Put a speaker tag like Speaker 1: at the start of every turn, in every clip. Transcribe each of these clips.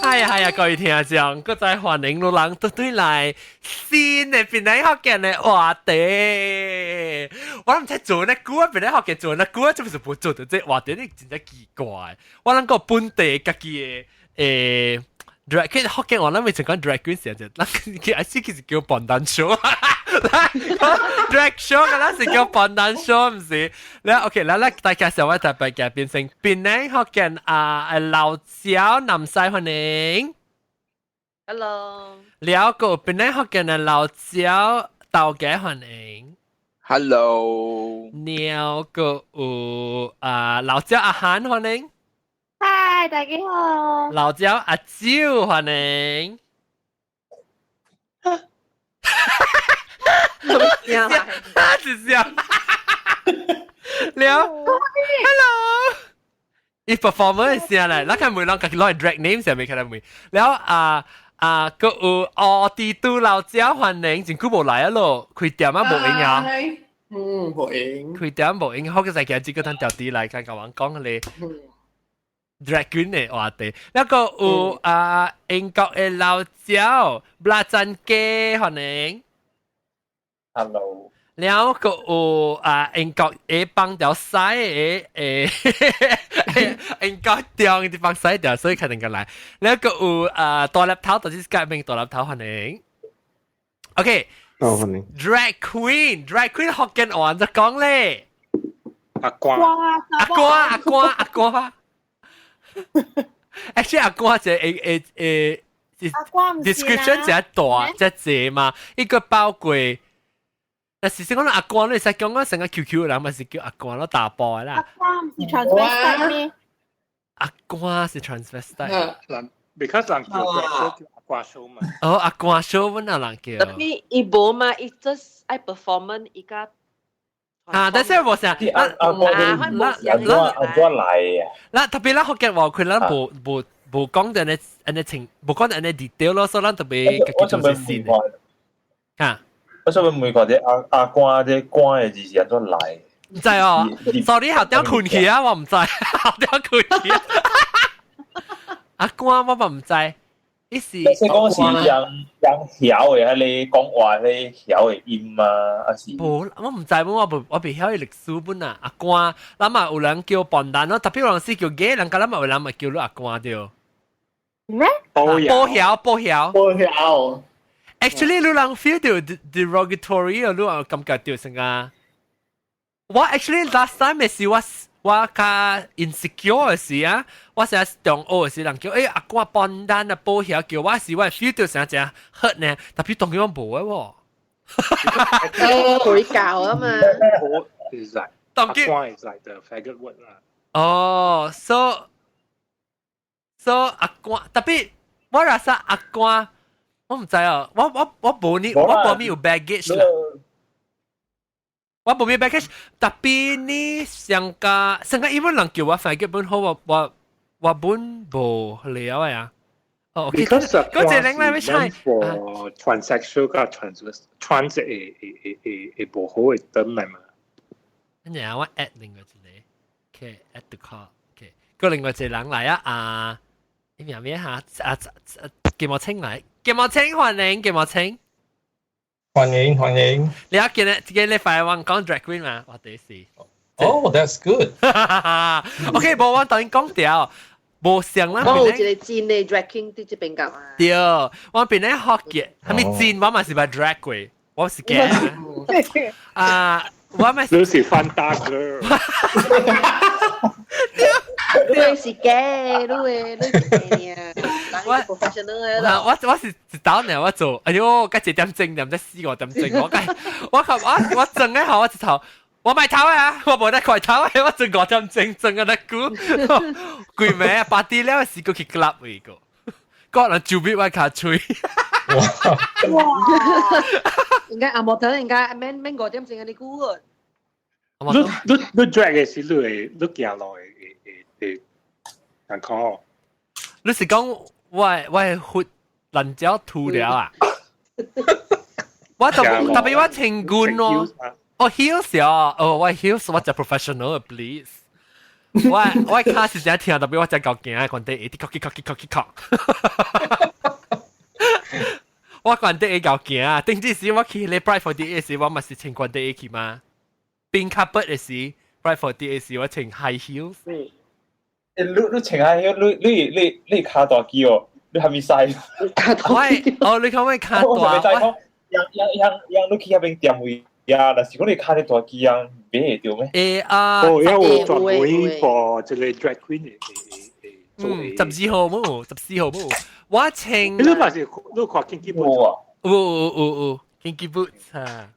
Speaker 1: 係啊係啊，各位聽眾，閣再歡迎路人對對來新的檳榔福建的話題。我毋知做那久啊，檳榔福建做那久啊，就是無做著這話題，你真正奇怪。我諗個本地家己的drag queen 福建話，咱咪就講 drag queen 時陣，咱佢還是其實叫笨蛋 show。drag show 個咱是叫笨蛋 show，毋是？你 OK，來來，大家上位特別嘅變成檳榔福建啊，老椒南西歡迎。
Speaker 2: Hello。
Speaker 1: 了個檳榔福建的老椒豆家歡迎。
Speaker 3: Hello。
Speaker 1: 了個有啊老椒阿韓歡迎。
Speaker 4: 嗨，大家好。
Speaker 1: 老椒阿蕉歡迎。哈哈，是笑。了，Hello。伊 performance 聲來，咱看每人家己攞 drag name 上面看到未？了啊啊，閣有奧迪都老椒歡迎，真久無來啊咯，開店啊無閒啊。
Speaker 5: 嗯，無閒。
Speaker 1: 開店無閒，好個在今日個等調啲來看，甲我講咧。drag queen 的話題，那個有啊英國的老椒，布拉贊雞歡迎。
Speaker 3: Hello。
Speaker 1: 了個有啊英國的放條屎的英國中的放屎條，所以肯定個來。了個有啊大粒頭，就是改名大粒頭歡迎。OK。
Speaker 6: 哦，歡迎。
Speaker 1: Drag queen，drag queen 福建話就講咧。
Speaker 7: 阿瓜。
Speaker 1: 阿瓜阿瓜阿瓜。Actually 阿瓜就會會會 description 一大一濟嘛，一個包括。但是先講阿瓜，你使講講成個 QQ 人咪是叫阿瓜咯，大波啦。
Speaker 4: 阿瓜毋是 transvestite 咩？
Speaker 1: 阿瓜是 transvestite。
Speaker 7: 人，because 人叫 drag show 叫阿瓜 show 嘛。
Speaker 1: 哦，阿瓜 show 阮有人叫。
Speaker 2: Tapi 伊無嘛，伊 just 愛 performance 伊較。
Speaker 1: 啊，但是無啥，
Speaker 3: 阿阿瓜
Speaker 2: 咱
Speaker 3: 咱阿怎來啊？
Speaker 1: 咱特別咱福建話佢咱無無無講到呢按呢情，無講到按呢 detail 咯，所以咱特別家己做先。啊。
Speaker 3: 我想問看這阿阿官這官的字是按怎來？
Speaker 1: 毋知哦，sorry，校長困去啊，我毋知，校長困去。阿官我嘛毋知，伊是。
Speaker 3: 即講是用用曉的，彼個講話彼曉的音啊，還是？
Speaker 1: 無，我毋知，我無我袂曉伊歷史本啊。阿官，咱嘛有人叫笨蛋咯，特別有人是叫假人，佮咱嘛有人嘛叫你阿官對。
Speaker 4: 咩？
Speaker 7: 保
Speaker 1: 曉，保曉，
Speaker 5: 保曉。
Speaker 1: Actually，你人 feel 到 derogatory 啊，你有感覺到成啊？我 actually last time 是我我較 insecure 的時啊，我成日中學的時人叫欸阿官笨蛋啊，保曉叫我時，我 feel 到成正 hurt 呢，特別當然我無的喎。
Speaker 2: 會教啊嘛。
Speaker 7: Is like 阿官 is like the faggot word 啦。
Speaker 1: 哦，so so 阿官特別我若說阿官。我毋知啊，我我我無呢，我無咪有 baggage 啦。我無咪 baggage，特別呢上加上加一般人叫我 faggot 本好，我我我本無了啊。哦，OK，
Speaker 7: 嗰
Speaker 1: 嗰隻人來欲猜。
Speaker 7: For transsexual 佮 trans trans 會會會會無好的燈來嘛？
Speaker 1: 跟住我 add 另外一個，OK，add the call，OK，個另外一個人來啊，啊，你名咩嚇？啊，金毛清來。金毛清歡迎，金毛清，
Speaker 6: 歡迎歡迎。
Speaker 1: 你啊，今日今日快我講 drag queen 嘛？我第時。
Speaker 6: Oh, that's good.
Speaker 1: OK，無我當然講掉，無像咱。
Speaker 2: 我有一個真的 drag king 佇這邊講啊。
Speaker 1: 對，我邊咧學嘅，係咪真我嘛是捌 drag 過，我是假。啊，我嘛
Speaker 7: 是。你是翻大 girl。
Speaker 2: 你是假，你的你是假啊！我 professional
Speaker 1: 我我是一刀呢，我做，哎喲，佮一點鐘，點才四五點鐘，我我我我整個好，我一頭，我賣頭啊，我無得快頭啊，我做5點鐘，整個得久，規暝8點了時閣去 club 位個，個人就比我較吹。
Speaker 2: 哇！應該阿莫頭應該免免5點鐘你久啊。
Speaker 7: 你你你 drag 的是你會你行路會會會難看。
Speaker 1: 你是講我我係血爛蕉塗了啊？我特特別我穿軍咯，哦 heels 啊，哦我 heels 我就 professional please。我跤是真疼，特別我真夠驚，關節會直叩叩叩叩叩叩。我關節會夠驚，頂這時我去咧 Bright 48時，我嘛是穿關節去嘛。變卡筆的時，Bright 48時我穿 high heels。
Speaker 3: 你你穿 high heel，你跤大支哦？你係咪使？
Speaker 1: 我哦，你講我跤大？
Speaker 3: 樣樣樣樣，你去遐邊店位呀？但是講你跤咧大支啊，買會著咩？
Speaker 1: 會啊。
Speaker 7: 哦，因為專門 for 這個 drag queen 的做。
Speaker 1: 12號冇，14號冇。我穿。
Speaker 7: 你嘛是你看 Kinky Boots
Speaker 3: 啊？
Speaker 1: 有有有有 Kinky Boots 啊！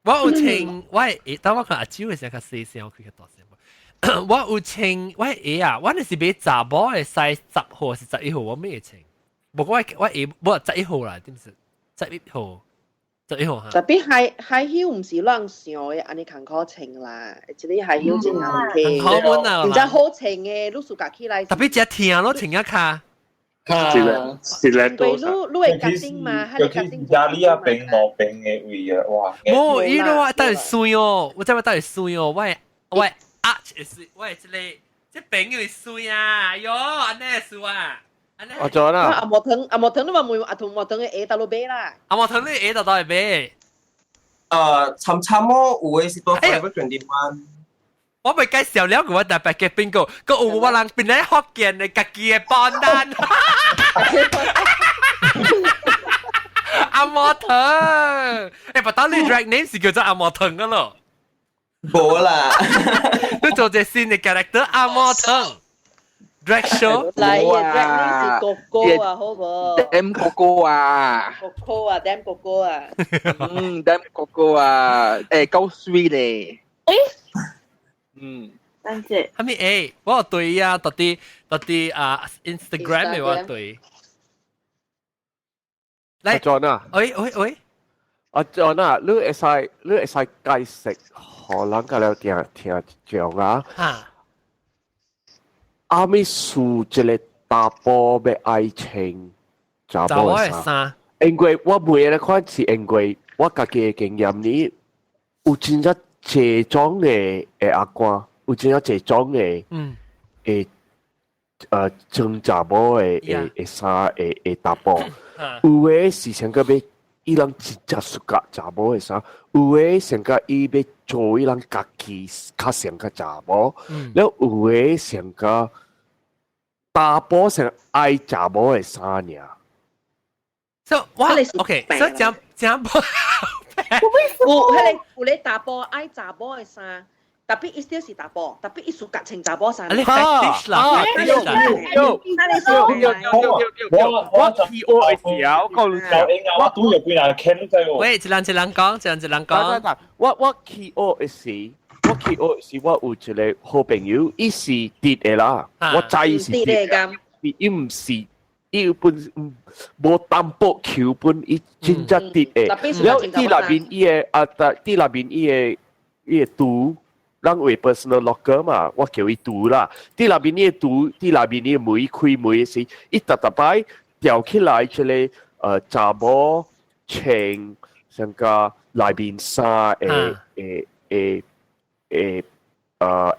Speaker 1: 我有穿，我會當我看阿蕉的時候較細聲，我開較大聲。我有穿，我鞋啊，我那是買查某的 size 10號是11號，我咩會穿？無過我鞋無十一號啦，點是十一號？十一號哈。
Speaker 2: 特別 high heel 毋是咱想的按呢艱苦穿啦，這個 high heel 真 OK。
Speaker 1: 好穩啊！
Speaker 2: 真正好穿的，你暑假起來。
Speaker 1: 特別只疼咯，穿一跤。
Speaker 7: 是咧，是咧，
Speaker 2: 對，你你會決定嘛？
Speaker 3: 尤其是家裡啊，邊無邊的位啊，哇！
Speaker 1: 無，伊咯，我帶水哦，我知我帶水哦，我啊，是我這個這邊會水啊，哎喲，按呢水啊。
Speaker 8: 阿 John 啊，
Speaker 2: 阿莫騰阿莫騰，你嘛問阿同莫騰的鞋佗落買啦？
Speaker 1: 阿莫騰你鞋佗落買？
Speaker 5: 參參我有的是到 Forever 21。
Speaker 1: 我未介紹了，我特別嘅邊個，個有我人變咧福建的家己的榜單。阿莫騰，欸，不當你 drag name 是叫做阿莫騰個咯？
Speaker 5: 無啦，
Speaker 1: 你做隻新的 character 阿莫騰。drag show
Speaker 2: 來，drag name 是哥哥啊，好無
Speaker 8: ？Dem 哥哥啊，
Speaker 2: 哥哥啊，Dem 哥哥啊，
Speaker 8: 嗯，Dem 哥哥啊，欸，夠水咧。
Speaker 4: 欸，
Speaker 8: 嗯，
Speaker 4: 等陣，
Speaker 1: 係咪欸？我有對啊，到底到底啊，Instagram 的我有對。
Speaker 8: 來，阿 John 啊，
Speaker 1: 喂喂喂，
Speaker 8: 阿 John 啊，你會使解釋，予人個了聽聽講啊？
Speaker 1: 啊。
Speaker 8: 阿咪輸一個查埔欲愛穿查某的衫，因為我問的款是因為我家己的經驗呢，有真正濟種的阿官，有真正濟種的，的穿查某的衫的查埔，有的是像個欲，伊人真正 suka 查某的衫，有的像個伊欲做伊人家己較像個查某，了有的像個查埔像愛查某的衫爾。
Speaker 1: So 我 OK，所以講講
Speaker 2: 有彼個有咧查埔愛查某的衫，特別伊就是查埔，特別伊 suka 穿查某衫。
Speaker 1: 你 fetish 啦，
Speaker 8: 對對對對對對，我去學的時候，我講
Speaker 3: 我拄有幾人傾在喎。
Speaker 1: 喂，一人一人講，一人一人講。
Speaker 8: 我去學的時，我去學的時，我有一個好朋友，伊是直的啦，我知伊是直的，伊毋是。伊本無淡薄球本，伊真正直的。了佇內面伊的啊，佇內面伊的櫥，咱有 personal locker 嘛，我叫伊櫥啦。佇內面伊的櫥，佇內面伊門開門的時，伊逐逐擺吊起來一個查某穿像個內面衫的的的的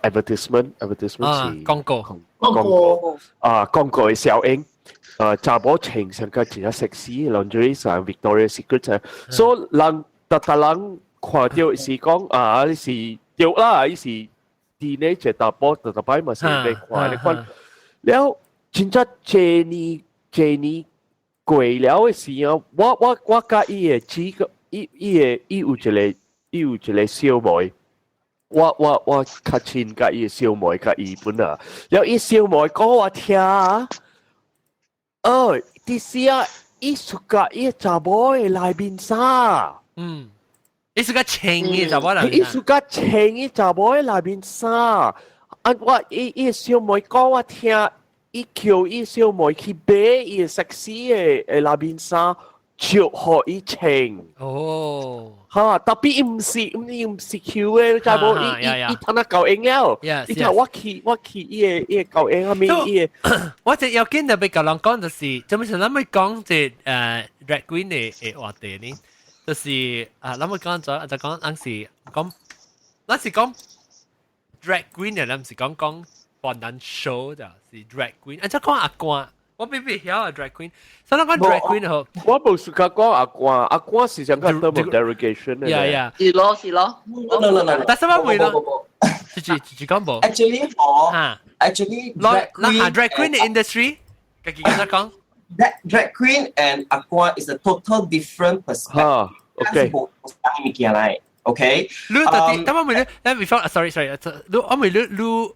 Speaker 8: advertisement，advertisement 是
Speaker 1: 廣告
Speaker 8: 廣告啊，廣告的效應。查某穿上個真正 sexy lingerie 上 Victoria Secret，所以人逐逐人看著是講啊，你是對啦，伊是佇呢一個查埔逐逐擺嘛是咧看咧看，了真正這年這年過了的時候，我佮伊的幾個伊伊的伊有一個伊有一個小妹。我較親佮伊的小妹佮伊本啊，了伊小妹講我聽啊。哦，啲時啊，伊 suka 伊查某的內面衫。
Speaker 1: 嗯，伊 suka 穿伊查某內
Speaker 8: 伊 suka 穿伊查某的內面衫。啊，我伊伊小妹講我聽，伊叫伊小妹去買伊 sexy 的內面衫，著予伊穿。
Speaker 1: 哦。
Speaker 8: 哈，特別伊毋是 Q 的，知無？伊伊伊通啊夠用了。伊聽我去伊個夠用啊物伊個。
Speaker 1: 我這要緊特別共人講就是，做咩事咱欲講這drag queen 的話題呢？就是啊，咱欲講咗就講咱是講，咱是講 drag queen 的，咱毋是講講扮單 show 就是 drag queen。啊，即講阿官，我比比曉啊 drag queen。所以講 drag queen 好。
Speaker 8: 我無 suka 講阿官，阿官是上個 term of derogation 咧。
Speaker 1: Yeah.
Speaker 2: 是咯是咯。
Speaker 5: No no no no。
Speaker 1: 但是我會咯。自己自己講無。
Speaker 5: Actually 我，actually
Speaker 1: 嗱嗱 drag queen 嘅 industry，家己咁講。
Speaker 5: Drag queen and 阿官 is a total different perspective。
Speaker 8: 嚇，OK。
Speaker 5: 無同物件來，OK。
Speaker 1: 你到底，等我問你，等 before，sorry sorry，你我問你，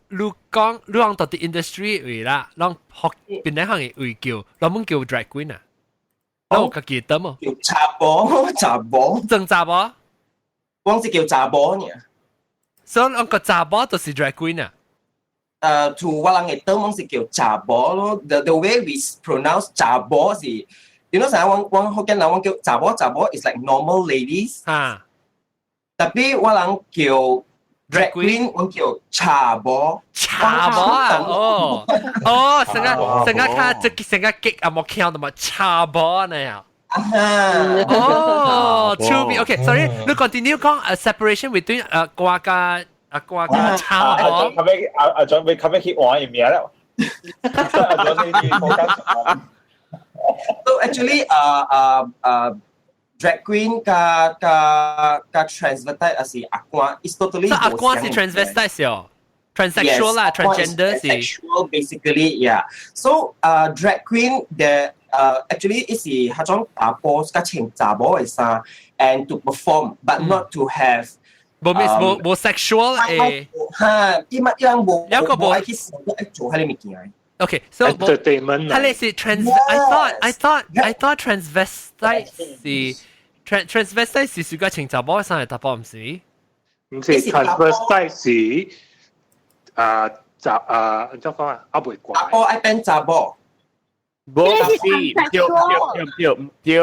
Speaker 1: 你講，你講到底 industry 位啦，攏學邊兩行嘅位叫，攏門叫 drag queen 啊？你有家己得無？
Speaker 5: 叫查某，查某。
Speaker 1: 正查某？
Speaker 5: 我是叫查某呢。
Speaker 1: 所以攏個查某就是 drag queen 啊？
Speaker 5: To 我人嘅 term 是叫查某咯。The way we pronounce 查某是，you know 啥？我我福建人我叫查某查某 is like normal ladies。
Speaker 1: 啊。
Speaker 5: Tapi 我人叫 drag queen，我叫查某。
Speaker 1: 查某啊！哦哦，成個成個較這成個激啊，冇聽到嘛？查某呢呀？哦，趣味。OK，sorry，你 continue 講 separation between 官佮阿官佮查某。
Speaker 3: 後尾阿阿準備後尾去換伊名了。阿準備去
Speaker 5: So actually，drag queen 佮佮佮 transvestite 還是阿官，is totally
Speaker 1: 阿官是 transvestite 是哦，transsexual 啦，transgender 是。
Speaker 5: Transsexual basically, yeah. So drag queen the actually 是彼種查埔佮穿查某的衫，and to perform, but not to have
Speaker 1: 無咩無無 sexual 誒。
Speaker 5: 哈，伊嘛伊人無
Speaker 1: 兩個無
Speaker 5: 愛去想愛做彼個物件。
Speaker 1: Okay, so
Speaker 7: entertainment
Speaker 1: 佢哋是 trans. I thought transvestite 是 transvestite 是屬於穿查某衫嘅查埔毋是？
Speaker 7: 毋是 transvestite 是啊查啊，按怎講啊？啊袂怪。
Speaker 5: 查埔愛變查某。
Speaker 8: 無是，對對對對對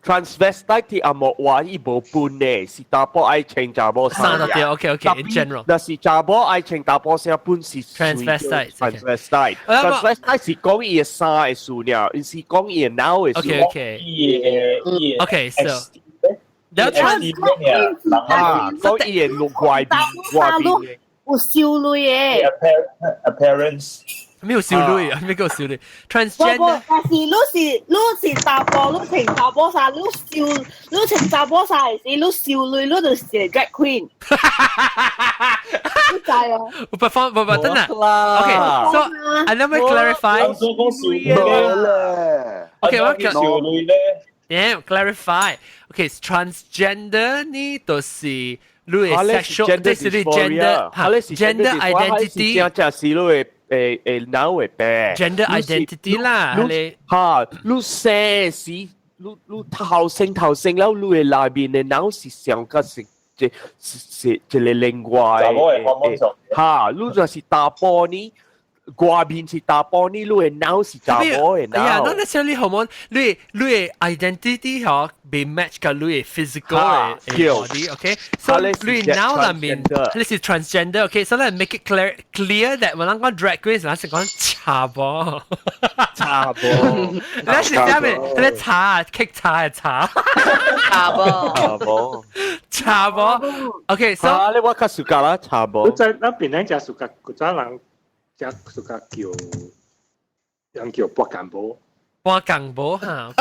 Speaker 8: ，transvestite 佇紅毛話伊無分的，是查埔愛穿查某衫。
Speaker 1: 對，OK，in general。
Speaker 8: 若是查某愛穿查某衫，本是
Speaker 1: transvestite。
Speaker 8: transvestite。transvestite 是講伊的衫的數量，毋是講伊的腦的數。
Speaker 1: OK，so。
Speaker 8: 啊，講伊的外面外面。
Speaker 4: 有少女的。
Speaker 3: Appearance。
Speaker 1: 沒有少女啊，咩叫少女？transgender。
Speaker 4: 但是你是你是查埔，你穿查某衫，你少你穿查某衫的時，你少女，你就是 drag queen。你知哦？
Speaker 1: 不放不不真的。OK，so I let me clarify。OK，我
Speaker 3: 少女咧。
Speaker 1: Yeah, clarify. Okay, transgender 呢，就是你的 sexual，這是你 gender gender identity。
Speaker 8: 真正是你的誒誒腦的病。
Speaker 1: gender identity 啦，你
Speaker 8: 嚇，你生時，你你頭生頭生了，你的內面的腦是上個是這是一個另外的，嚇，你就是查埔呢。外面是查埔呢，你的腦是查某的腦。
Speaker 1: Yeah, not necessarily hormone。你你的 identity 嗬，被 match 佮你的 physical 的 body，OK？So 你腦裏面你是 transgender，OK？So let make it clear that 我哋講 drag queen 是講查某，
Speaker 8: 查某。
Speaker 1: 你是啥物？你查，棘查的查。
Speaker 2: 查某。
Speaker 8: 查某。
Speaker 1: 查某。OK，so
Speaker 8: 你我較 suka 啦，查某。
Speaker 7: 我在那邊咧，就 suka 古早人。只 suka 叫人叫撥干波，
Speaker 1: 撥干波哈。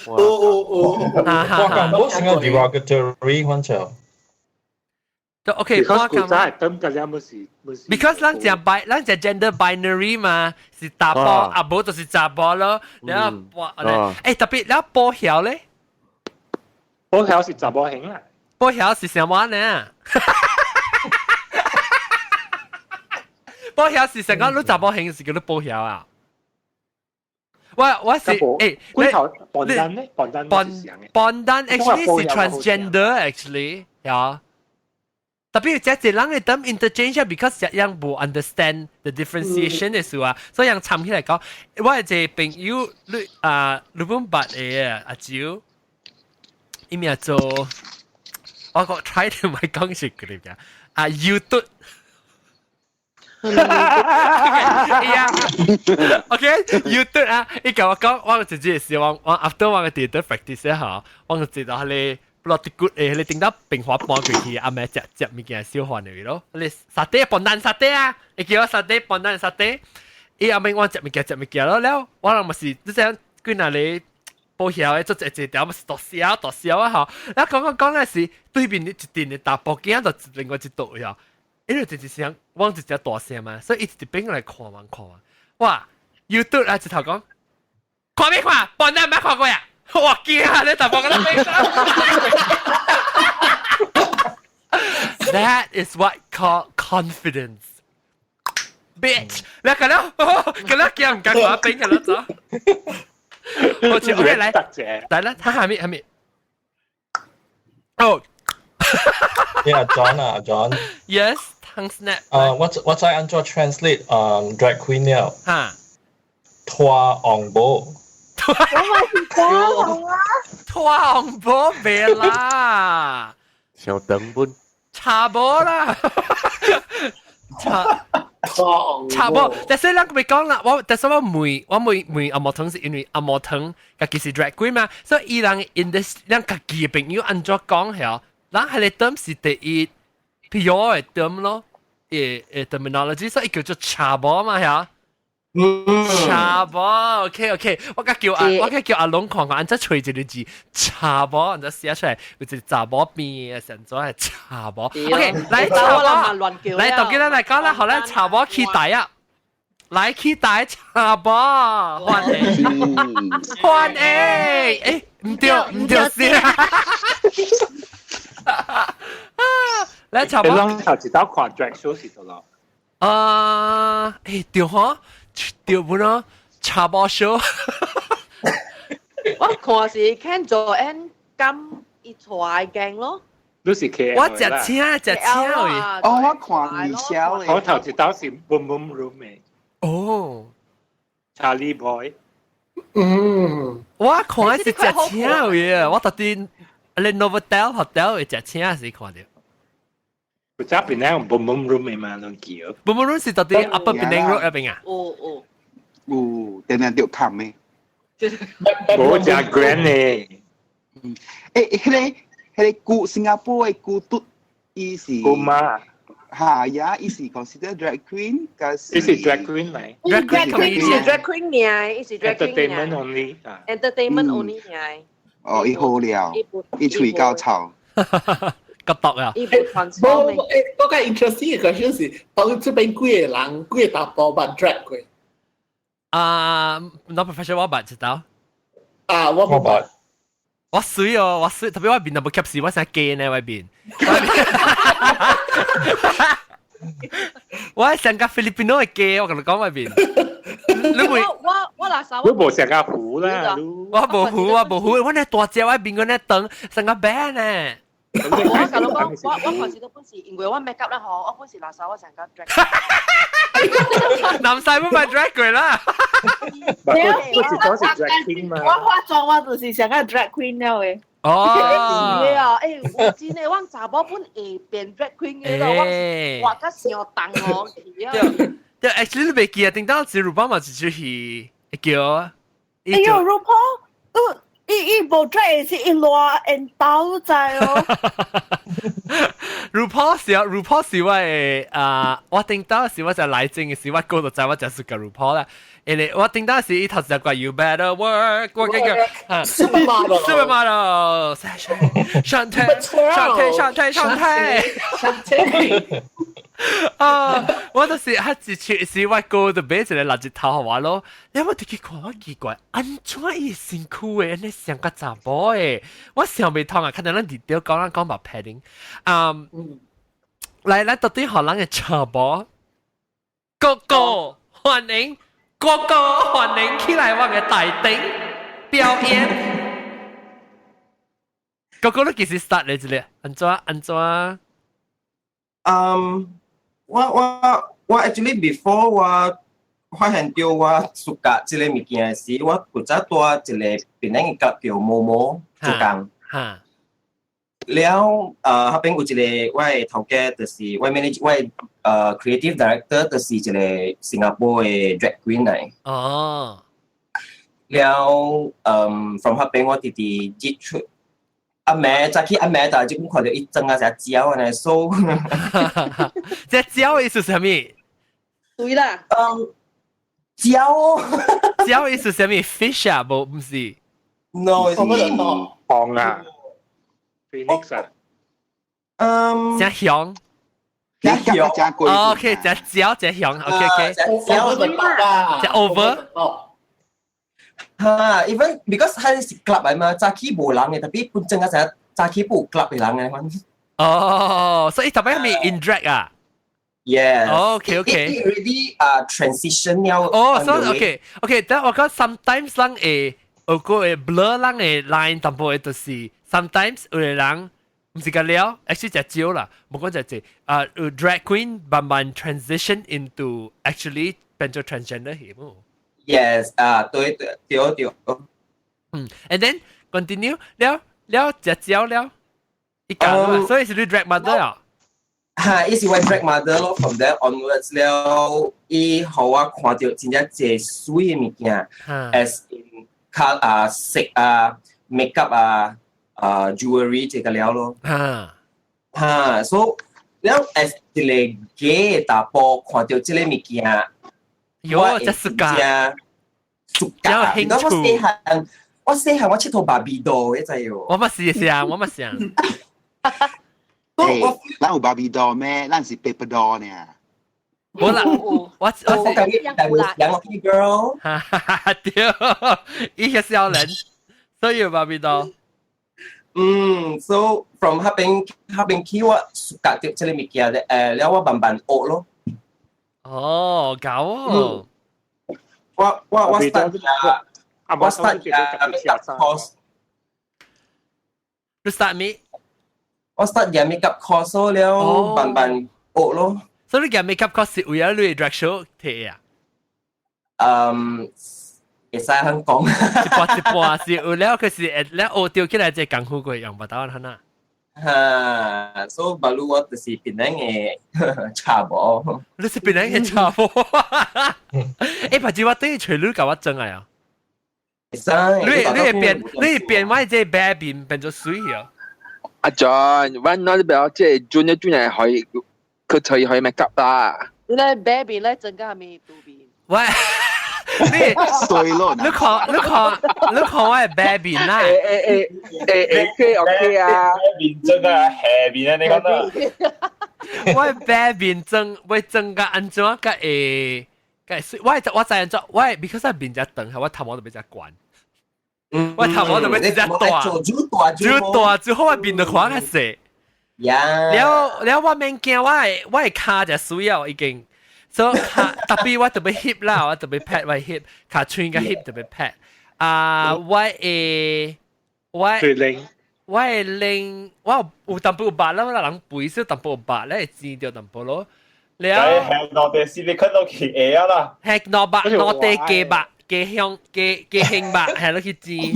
Speaker 6: 哦哦哦，撥干波是個 derogatory 反正。
Speaker 1: OK，
Speaker 7: 撥干波係等個兩冇事冇事。
Speaker 1: Because 咱講 bi，咱講 gender binary 嘛，是查埔，啊無就是查某咯。然後撥，誒特別，然後波曉咧，
Speaker 7: 波曉是查某型啦。
Speaker 1: 波曉是啥物呢？波曉是成個你查某型是叫做波曉啊？我我是誒，
Speaker 7: 龜頭笨蛋咧，笨蛋
Speaker 1: 笨笨蛋 actually 是 transgender actually，呀。特別這這人會當 interchange because 這樣無 understand the differentiation 的事啊，所以人參起來講，我有一個朋友，你啊，你本捌的阿蕉，伊名做，我個 try to 唔係講是佢哋啊，YouTube。呀，OK，YouTube 啊，伊共我講，我直接是我我 after 我個 theatre practice 下，我就知道佢個落啲骨誒，你頂到平滑搬過去，阿妹食食物件小飯嚟咯。你沙爹笨蛋沙爹啊，你叫我沙爹笨蛋沙爹，伊阿妹我食物件食物件咯，了我人咪是你這樣幾若你。保險的做一一條，咪是大笑大笑啊！吼，然後講講講嘅是對面一陣的查埔囝就另外一桌呀，因為就是想往一隻大聲嘛，所以伊一邊來看望看望，哇！YouTube 啊，一頭講看咩看？半蛋捌看過呀？我驚啊！你查埔囝咧 That is what called confidence. Bitch！你咁樣咁樣驚唔敢看邊個啦？走。好似 OK 來，來啦，他還沒還沒。哦
Speaker 6: Yeah, John 啊，John。
Speaker 1: Yes, tongue snap。
Speaker 6: 我知按怎 translate drag queen 了。
Speaker 1: 哈。
Speaker 6: 拖昂波。
Speaker 4: 我咪是講啊。
Speaker 1: 拖昂波別啦。
Speaker 8: 小等本。
Speaker 1: 查某啦。查。查某，但是咱未講啦，我但是我問我問阿毛騰是因為阿毛騰家己是 drag queen 嘛，所以伊人 in this 咱家己的朋友按怎講係，咱係個 term 是第一 pure 的 term 咯，誒 terminology，所以叫做查某嘛係。查某，OK OK，我甲叫阿龍看看，按怎揣一個字，查某，按怎寫出來，有一個查某邊嘅成做係查某。OK，來查某，來到今日來講啦，好啦，查某期待啊，來期待查某，歡迎歡迎，誒，唔對唔對先，來查某，
Speaker 7: 你攏頭一道看 drag show 是得咯？
Speaker 1: 啊，誒對吼。對不咯？查某 show，
Speaker 2: 我看是看做 N 金伊出鏡咯。
Speaker 7: 你是 K
Speaker 1: 我食青食青
Speaker 2: 位。
Speaker 9: 哦，我看二小
Speaker 7: 嘅。我頭一道是 Boom Boom Room 嘅。
Speaker 1: 哦
Speaker 7: ，Charlie Boy。
Speaker 1: 我看是食青位啊！我特地你 Novotel Hotel 會食青時看到。
Speaker 7: 有隻邊咧 Boom Boom Room 嘅嘛，攏叫。
Speaker 1: Boom Boom Room 是特地 Upper Penang Road 入邊啊？
Speaker 2: 哦哦。
Speaker 9: 有，定定著冚嘅。
Speaker 7: 無食 grand 呢。
Speaker 9: 誒，彼個古新加坡的古嘟，伊是
Speaker 7: 古媽。
Speaker 9: 嚇呀，伊是 consider drag queen，還是？
Speaker 7: 伊是 drag queen 嚟。
Speaker 2: drag queen 伊是 drag queen 爾，伊是 drag queen。
Speaker 7: Entertainment only。
Speaker 2: Entertainment only 爾。
Speaker 9: 哦，伊好了，伊喙夠臭。
Speaker 1: 個毒啊！
Speaker 2: 伊無
Speaker 10: 無誒，我較 interesting 嘅 question 是，當這邊幾個人幾個查埔捌 drag 過？
Speaker 1: 啊，not professional 我捌知道。
Speaker 10: 啊，我無捌。
Speaker 1: 我水哦，我水，特別我面都無吸屎，我成假呢我面。我係成個菲律賓嘅假，我同你講我面。你會？
Speaker 2: 我我嗱手。
Speaker 7: 你無成個糊啦，
Speaker 1: 我無糊，我無糊，我呢大隻，我面個呢長，成個白呢。
Speaker 2: 我甲你講，我看時都本是因為我 make up 啦嗬，我本是垃圾，我成個 drag。
Speaker 1: 男婿唔係 drag 過啦。
Speaker 7: 我是講是 drag king 嘛。
Speaker 4: 我化妝我就是成個 drag queen 了嘅。
Speaker 1: 哦。
Speaker 2: 是啊，欸，有真的，阮查某本會變 drag queen 嘅咯，我畫甲相重哦。
Speaker 1: 對，對，actually 你袂記啊，頂當時魯邦嘛是出去叫。
Speaker 4: 哎呦，RuPaul 都。伊伊無 drag 是伊亂緣投知哦。
Speaker 1: RuPaul 是啊，RuPaul 是我的啊，我頂當時我就來整嘅時，我過就知我就是個 RuPaul 啦。因為我頂當時伊頭一個 You better work，我感覺
Speaker 10: Supermodel
Speaker 1: Supermodel，上台上台上台上台
Speaker 10: 上台。
Speaker 1: 啊！我就是他一出是我哥就買一個垃圾頭予我咯。你有冇去看我奇怪，按怎伊身軀的，按呢像個查某的，我想袂通啊！看到咱佇著講咱講把 padding，啊，來來，到底予咱的查某哥哥歡迎哥哥歡迎起來我的台頂表演。哥哥你幾時 start 嚟這裡？按怎按怎？
Speaker 5: 我 actually before 我發現到我 suka 這個物件時，我古早蹛一個檳城嘅叫毛毛做工。了，彼邊有一個我的頭家，就是我 manage 我的creative director，就是一個新加坡的 drag queen 來。
Speaker 1: 哦。
Speaker 5: 了，from 彼邊我直直接觸，阿妹早起阿妹就就看到伊妝啊成焦呢，so
Speaker 1: 這焦意思是啥物？
Speaker 2: 對啦。
Speaker 5: 嗯，焦
Speaker 1: 焦意思是啥物？fish 啊，無毋是
Speaker 5: ？No，
Speaker 10: 是
Speaker 7: 紅啊，Phoenix 啊，
Speaker 5: 嗯，
Speaker 1: 隻香。
Speaker 9: 隻香，隻貴。
Speaker 1: OK，隻焦隻香，OK OK。
Speaker 5: 焦
Speaker 1: 隻 over。
Speaker 5: 哈，even because 佢是 club 嚟嘛，早起無人嘅，tapi 本正啊成早起無 club 嘅人嘅。
Speaker 1: 哦，所以特別係咪 in drag 啊
Speaker 5: ？Yes.
Speaker 1: OK。
Speaker 5: It already transition 了。
Speaker 1: 哦，所以 OK，但我覺得 sometimes 人會有個會 blur 人嘅 line 淡薄就是 sometimes 有個人毋是個了，actually 隻少啦，無講隻隻啊，drag queen 慢慢 transition into actually 變做 transgender 係冇？
Speaker 5: Yes，啊，對對對對。
Speaker 1: 嗯，and then continue 了了隻少了，一講所以是你 drag mother 啊？
Speaker 5: 哈，伊是我 drag mother 咯，from there onwards 了，伊予我看到真正濟水的物件，as in 較啊色啊 makeup 啊啊 jewelry 這個了咯。哈，所以了 as 一個 gay 查埔看到這個物件，
Speaker 1: 喲，這是㗎，
Speaker 5: 暑假，我細漢，我細漢我𨑨迌芭比 doll，你知喲？
Speaker 1: 我嘛是是啊，我嘛是啊。
Speaker 9: 欸，咱有芭比 doll 咩？咱是 paper doll 呢。
Speaker 1: 無啦，我我
Speaker 5: 是兩個 girl，
Speaker 1: 哈哈哈，對，伊個少年，所以有芭比 doll。
Speaker 5: 嗯，so from 彼邊彼邊起我 suka 到這個物件咧，了我慢慢學咯。
Speaker 1: 哦，搞哦。
Speaker 5: 我 start 啊，我 start 啊 makeup course。
Speaker 1: 你 start 咩？
Speaker 5: 我 start 嘅 makeup course 了，慢慢學咯。
Speaker 1: 所以你嘅 makeup course 是為咗你 drag show 提啊？
Speaker 5: 嗯，會使肯講。
Speaker 1: 一半一半是有了，佢是了學掉起來，這功夫過用不到可能。
Speaker 5: 哈，所以馬路我就是檳城的查某。
Speaker 1: 你是檳城的查某？欸，白子我等於揣你共我裝來啊！
Speaker 5: 會使。
Speaker 1: 你會變，你會變我這白面變做水啊！
Speaker 11: 阿 John，阮那你不要這準一準係可以，佢隨可以 make up 啦。
Speaker 2: 你咧白面咧增加咩肚面？
Speaker 1: 喂，你
Speaker 9: 衰咯！
Speaker 1: 你看你看你看我的白面啦！
Speaker 11: 欸欸欸欸 OK OK 啊！
Speaker 3: 面妝啊，下面啊，你講啦。
Speaker 1: 我的白面妝，我妝甲按怎甲會甲會我我知按怎，我 because 我面遮長，我頭毛就比較懸。我頭毛就比較大，
Speaker 5: 做
Speaker 1: 煮大，最好我面就看較細。
Speaker 5: 呀！
Speaker 1: 了了，我免驚，我的跤就水啊，已經。所以跤特別我特別翕啦，我特別 pat 我翕，跤喙佮翕特別 pat。啊，我我會拎我有淡薄有肉啦，我人肥少淡薄有肉咧，會煎著淡薄咯。了，
Speaker 3: 係落地是你看到去會啊啦。
Speaker 1: 係落肉落地雞肉雞香雞雞胸肉，係落去煎。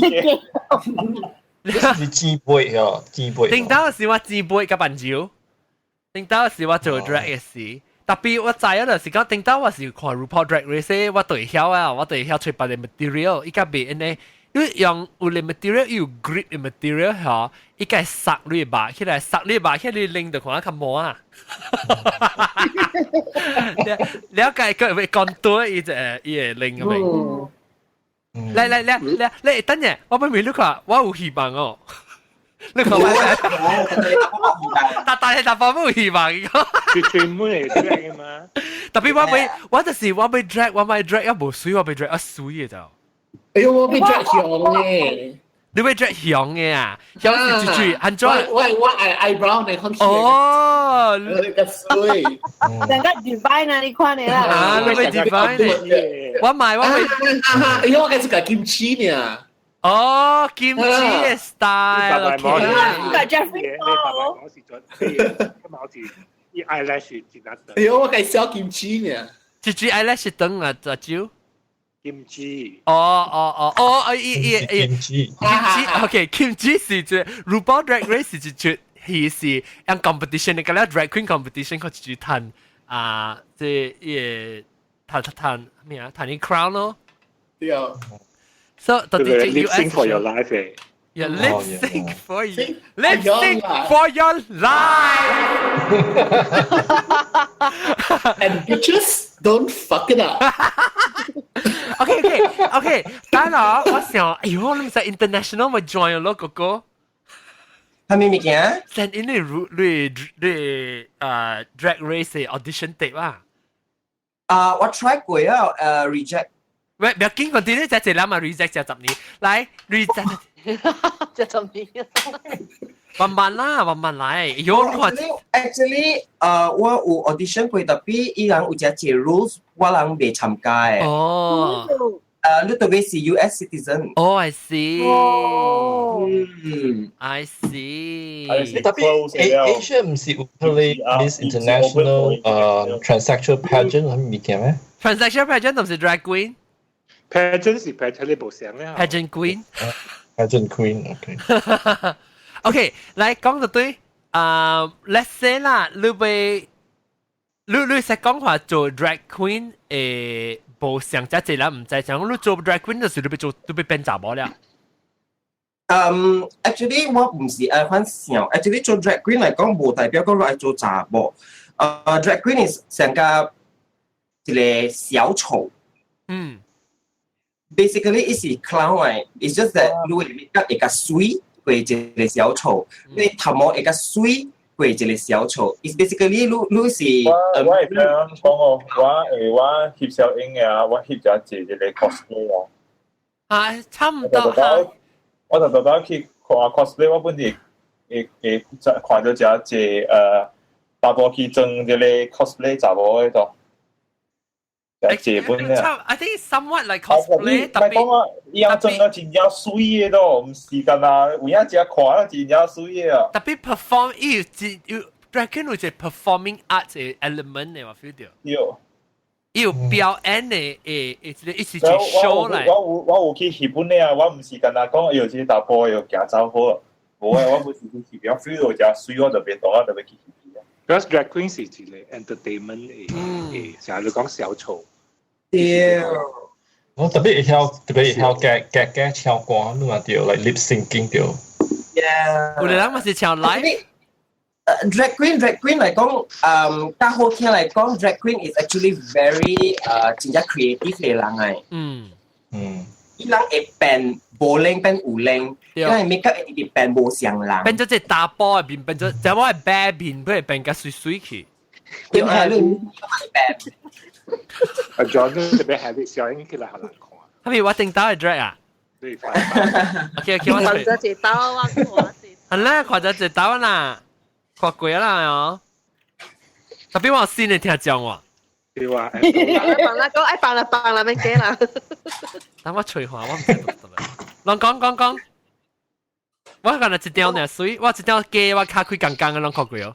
Speaker 6: 是煎背哦，煎背。
Speaker 1: 頂當時我煎背佮伴酒，頂當時我做 drag 嘅時，特別我知影就是講頂當我是看 RuPaul Drag Race，我就會曉啊，我就會曉揣別个 material，伊較袂按呢，你用有個 material 有 grip 的 material 嗬，伊個索你肉起來，索你肉起來，你拎就看較毛啊。了解佢會講多，伊就伊會拎咁樣。來來來來來，等陣，我俾你看，我有希望哦。你看我，但但係大伯冇希望。
Speaker 7: 佢專門嚟 drag 嘅嘛。
Speaker 1: 特別我俾，我就是我俾 drag，我咪 drag 一無水，我俾 drag 一水嘅就。
Speaker 10: 哎呦，我俾 drag 強嘅。
Speaker 1: 你會 drag 強嘅啊？強是住住，安怎？
Speaker 10: 我愛 eyebrow 你看。
Speaker 1: 哦，
Speaker 10: 你個水。
Speaker 4: 人家 divine 啊，你看你啦。
Speaker 1: 啊，你會 divine 我買我會。
Speaker 10: 哎呦，我開始講金雞呢。
Speaker 1: 哦，金雞嘅 style。
Speaker 4: 個 Jeffrey
Speaker 7: 我是準，今日伊 eyelash 真係
Speaker 10: 哎呦，我開小金雞呢。
Speaker 1: 這支 eyelash 長啊，隻手。
Speaker 7: 金雞。
Speaker 1: 哦哦哦哦，伊伊伊。
Speaker 6: 金雞。
Speaker 1: 金雞，OK，金雞是這 RuPaul Drag Race 是一出戲是用 competition，你個了 drag queen competition 佢一出彈啊，這伊個彈彈彈咩啊？彈啲 crown 咯。
Speaker 10: 對啊。
Speaker 1: 所以到底
Speaker 7: lip sync for your life 誒。
Speaker 1: Yeah, lip sync for you. Lip sync for your life.
Speaker 10: And bitches, don't fuck it up.
Speaker 1: OK。等下我想，哎呦，你唔使 international 咪 join 咯，哥哥。
Speaker 5: 係咩物件
Speaker 1: ？send in 你你你drag race 嘅 audition tape 啊。
Speaker 5: 啊，我 try 過啊，reject。
Speaker 1: 喂，唔要緊，我啲咧就係諗啊 reject 就10年，來 reject
Speaker 2: 就10年。
Speaker 1: 慢慢啦，慢慢來。喲，
Speaker 5: Actually，我有 audition 過，tapi 伊人有隻隻 rules，我人未參加嘅。
Speaker 1: 哦。
Speaker 5: 你特別是 US citizen。
Speaker 1: 哦，I see。
Speaker 5: 哦。
Speaker 1: I see。
Speaker 6: Tapi Asia 唔是有佢 Miss International transsexual pageant 係物件咩
Speaker 1: ？Transsexual pageant 唔是 drag queen。
Speaker 7: pageant 是 pageant 你無相咧。
Speaker 1: Pageant queen。
Speaker 6: Pageant queen，OK。
Speaker 1: OK，來講就對。啊，let's say 啦，你被你識講話做 drag queen 無上只隻人唔知，像你做 drag queen 就是你被做你被變查某了。
Speaker 5: 嗯，actually 我唔是愛反想，actually 做 drag queen 嚟講，無代表講你愛做查某。Drag queen 是成個一個小丑。Basically，伊是 clown 嚟，it's just that 你會 make 會較水過一個小丑，你頭毛會較水過一個小丑。It's basically 你是
Speaker 3: 我會聽講哦，我我翕小影啊，我翕咗一個 cosplay 啊。
Speaker 1: 啊，差唔多哈。
Speaker 3: 我就特登去看 cosplay，我本地會會看到一隻查埔去裝這個 cosplay 查某的度。一本
Speaker 1: 啊，I think somewhat like cosplay，
Speaker 3: 特別講啊，伊樣裝到真正水的咯，毋是干那有影只看啊真正水的啊。
Speaker 1: 特別 perform，伊有有 drag queen 有一個 performing arts 的 element 的，我 feel 到。
Speaker 3: 有。
Speaker 1: 伊有表演的，一一起去 show 來。
Speaker 3: 我有去日本的啊，我毋是干那講，哎喲，這個查埔又行走好，無啊，我不是去翕，我 feel 到真水，我就別動，我就欲去翕。
Speaker 7: Because drag queen 是一個 entertainment 的，成日講小丑。
Speaker 5: 對。
Speaker 6: 我特別會曉夾夾夾唱歌，你嘛對，like lip syncing 對。
Speaker 5: Yeah。
Speaker 1: 有的人嘛是唱 live。
Speaker 5: Drag queen 嚟講，較好聽嚟講，drag queen is actually very 真正 creative 嘅人嚟。伊人會變無靚變有靚，伊人 make up 會變無像人。
Speaker 1: 變做這查埔的面，變做就我係白面，佢會變較水水去。
Speaker 5: 對啊，你變。
Speaker 7: 阿 John 特別係啲小英起來好難看。
Speaker 1: 係咪我頂到嘅 drag 啊？
Speaker 7: 對。
Speaker 1: OK，我
Speaker 2: 看咗一刀啊！
Speaker 1: 係啦，看咗一刀啦，看過啦哦。特別我新的聽講喎。
Speaker 7: 對啊。
Speaker 2: 放啦，講愛放啦，放啦，免驚啦。
Speaker 1: 等我吹話，我唔知讀得啦。攏講講講，我剛才一條呢水，我一條雞，我跤開剛剛嘅攏看過哦。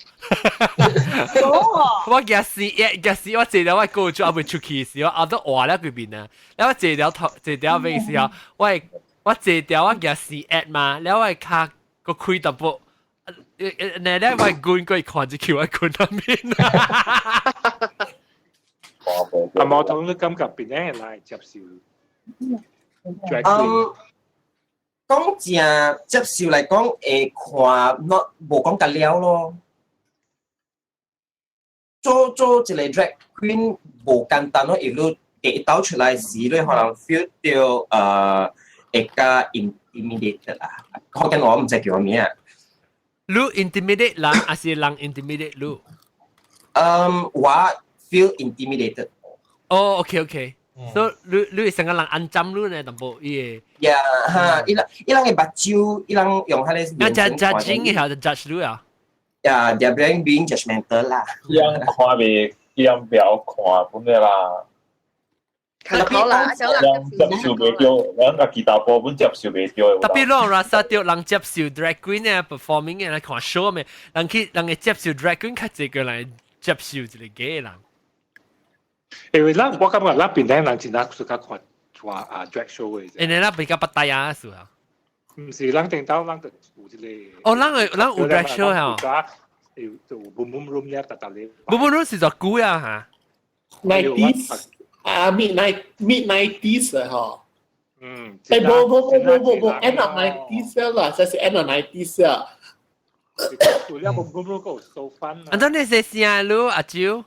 Speaker 1: 我驚死，驚死！我坐了我過就還未出去時，我後都活了幾邊啊。了我坐了頭，坐了尾時候，我坐條我驚死壓嘛，了我跤個開淡薄，那了我滾過去看一球，我滾那邊啊。
Speaker 7: 阿毛同你感覺邊個來接受？
Speaker 5: 講正接受嚟講，會看 not 無講甲了咯。做一個 drag queen 無簡單咯，因為第一道出來時，你可能 feel 到會較 intimidated 啦。可能我唔知叫咩啊。
Speaker 1: 你 intimidate 人，還是人 intimidate 你？
Speaker 5: 嗯，我 feel intimidated。
Speaker 1: 哦，OK。所以你會成個人按針你呢，淡薄伊
Speaker 5: 個。呀，哈！伊人的目睭，伊人用彼個。
Speaker 1: 啊，judge judging 嘅時候就 judge 你啊。
Speaker 5: 呀，they are being judgmental 啦。
Speaker 3: 伊人看袂，伊人不要看本的啦。
Speaker 2: 好啦，
Speaker 3: 人接受袂到，人家己查埔本接受袂到。
Speaker 1: 特別攏 rasa 到人接受 drag queen 嘅 performing 嘅來看 show 咩？人去人會接受 drag queen 較濟個來接受一個 gay 人。
Speaker 7: 因為咱我感覺咱邊頂人真係較看看啊 drag show 嘅。
Speaker 1: 因為咱比較不大啊，是啊。
Speaker 7: 毋是，咱頂到咱就有這個。
Speaker 1: 哦，咱會咱有 drag show 嚇。
Speaker 7: 有就 boom boom room 咧，特特咧。
Speaker 1: Boom boom room 是做久啊嚇。
Speaker 10: 90s 啊，mid 90s 啊，嗬。
Speaker 7: 嗯，
Speaker 10: 欸，無無無無無無，end of 90s 啦，這是 end of 90s 啊。
Speaker 7: 除了冇冇冇個收翻啊。
Speaker 1: 安怎你說聲嚕阿蕉？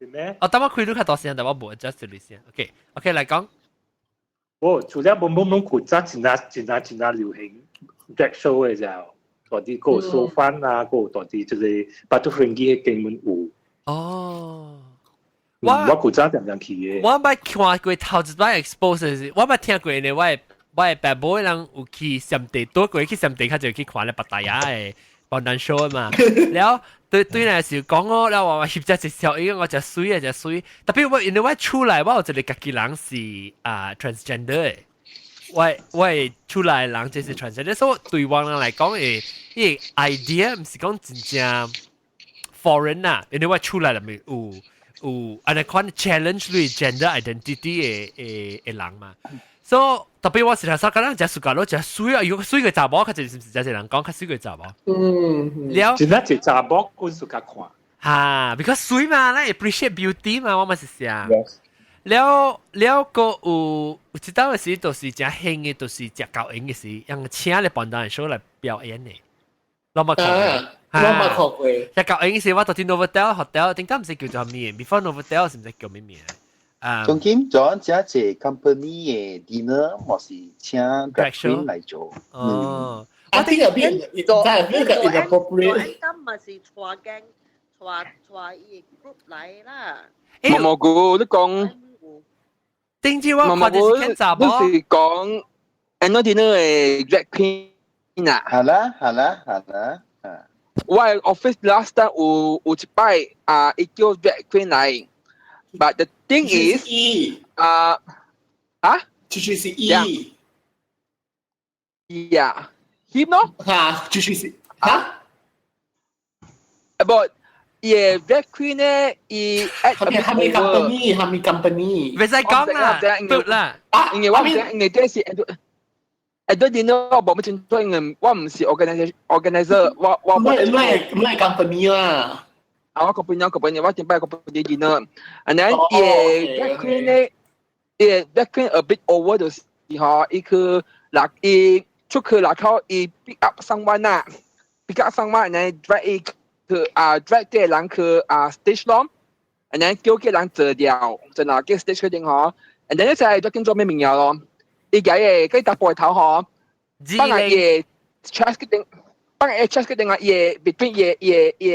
Speaker 7: 是咩？
Speaker 1: 哦，等我開你較大聲，但我無 adjust 你聲。OK OK，來講。
Speaker 7: 哦，除了冇冇冇古早真正真正真正流行 drag show 嘅時候，大啲個收翻啊，個大啲就是 Batu Ferringhi 嘅根本有。
Speaker 1: 哦。
Speaker 7: 我古早常常去嘅。
Speaker 1: 我捌看過頭一擺 expose 是，我捌聽過呢，我的爸母人有去暹地，倒過去暹地，較就去看咧白大牙的防彈 show 嘛。了對對那時講哦，了我翕只一小影，我誠媠啊，誠媠。特別我因為我厝內我有一個家己人是啊 transgender 的，我的厝內人就是 transgender，所以對我人來講會，伊個 idea 毋是講真正 foreign 啊，因為我厝內裡面有。有按呢款 challenge 你 gender identity 的的的人嘛，所以特別我是頭先講，誠 suka 咯，誠媠啊，如果媠个查某，較濟是毋是誠濟人講較媠个查某？
Speaker 10: 嗯，
Speaker 1: 了，
Speaker 7: 真正一查某阮 suka 看。
Speaker 1: 哈，because 媠嘛，咱 appreciate beauty 嘛，我嘛是想。了了個有有一道時就是誠興的，就是食狗閒的時，用請咧防彈 show 來表演的。攏捌看過。
Speaker 10: 我捌看過。
Speaker 1: 食狗閒時，我到佇 Novotel hotel，頂當毋是叫做咩？Before Novotel 是毋是叫咩名？啊，
Speaker 9: 從今做這一 company 的 dinner，莫是請 drag queen 來做。
Speaker 1: 哦，
Speaker 10: 我聽入邊，在那個 inappropriate。
Speaker 2: 今咪是帶鏡帶帶伊 group 來啦。
Speaker 11: 毛毛菇，你講。
Speaker 1: 頂次我看就是見查某。
Speaker 11: 你是講 annual dinner 的 drag queen 啊？
Speaker 9: 係啦，係啦，係啦。
Speaker 11: 我 office last time 有有一擺啊，伊叫 drag queen 來，but the thing is 啊啊，
Speaker 10: 就是是伊
Speaker 11: ，yeah，him 咯，
Speaker 10: 嚇，就是是嚇
Speaker 11: ，but 伊 drag queen 咧，伊
Speaker 10: 係咪係咪 company 係咪 company？
Speaker 1: 袂使講啦，對啦，
Speaker 11: 啊，因為我毋知，因為這是。誒對電腦我無乜清楚，因為我唔是 organizer organizer，我我
Speaker 10: 唔係唔係唔係 company 啦。
Speaker 11: 啊，我 company company，我頂擺 company dinner，and then 伊 drag queen 咧，伊 drag queen a bit over 就是吼，伊去落伊出去落口，伊 pick up someone 啊，pick up someone，and then drag 伊去啊 drag 這個人去啊 stage 咯，and then 叫個人坐掉，就拿個 stage 嗰頂吼，and then 你就係 drag queen 做咩物嘢咯？伊個個佢搭背頭吼，放喺伊 chest 嗰頂，放喺 chest 嗰頂啊，伊 between 伊伊伊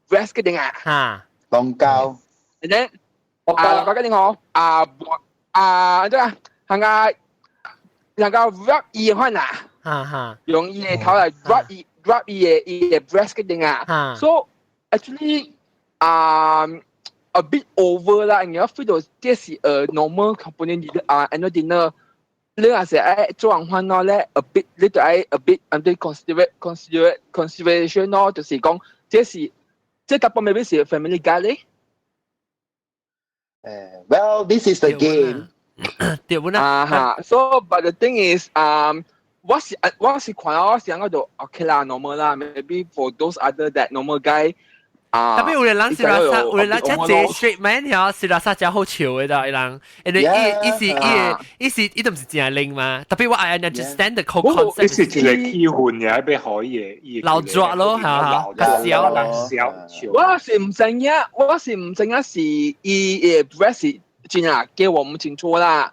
Speaker 11: breast 嗰頂啊，
Speaker 1: 嚇，
Speaker 9: 當膠，
Speaker 11: 然後啊，嗰頂吼，啊啊，對啊，行個行個 rub 伊款啊，
Speaker 1: 哈哈，
Speaker 11: 用伊個頭來 rub 伊 rub 伊個伊個 breast 嗰頂啊，so actually 啊 a bit over 啦，你要 feel 到這是 a normal company 啊 annual dinner。你若是愛做人款咯咧，a bit 你就愛 a bit 按對 considerate considerate consideration 咯，就是講這是這大部分 maybe 是 family guy 咧。
Speaker 9: 誒，well this is the game。
Speaker 1: 對不啦？
Speaker 11: 啊哈，so but the thing is，我是我是看我是講到 okay 啦，normal 啦，maybe for those other that normal guy。
Speaker 1: 啊！特別有的人是拉薩，有的人這這 straight man 條是拉薩真好笑的啦，伊人，因為伊伊是伊伊是伊都毋是真靈嘛。特別我愛 understand the whole concept。
Speaker 7: 伊是一個氣氛嘅，欲予伊個
Speaker 1: 老抓咯，嚇嚇，笑
Speaker 7: 笑笑。
Speaker 11: 我是毋知影，我是毋知影是伊嘅 breast 是真啊，叫我毋清楚啦。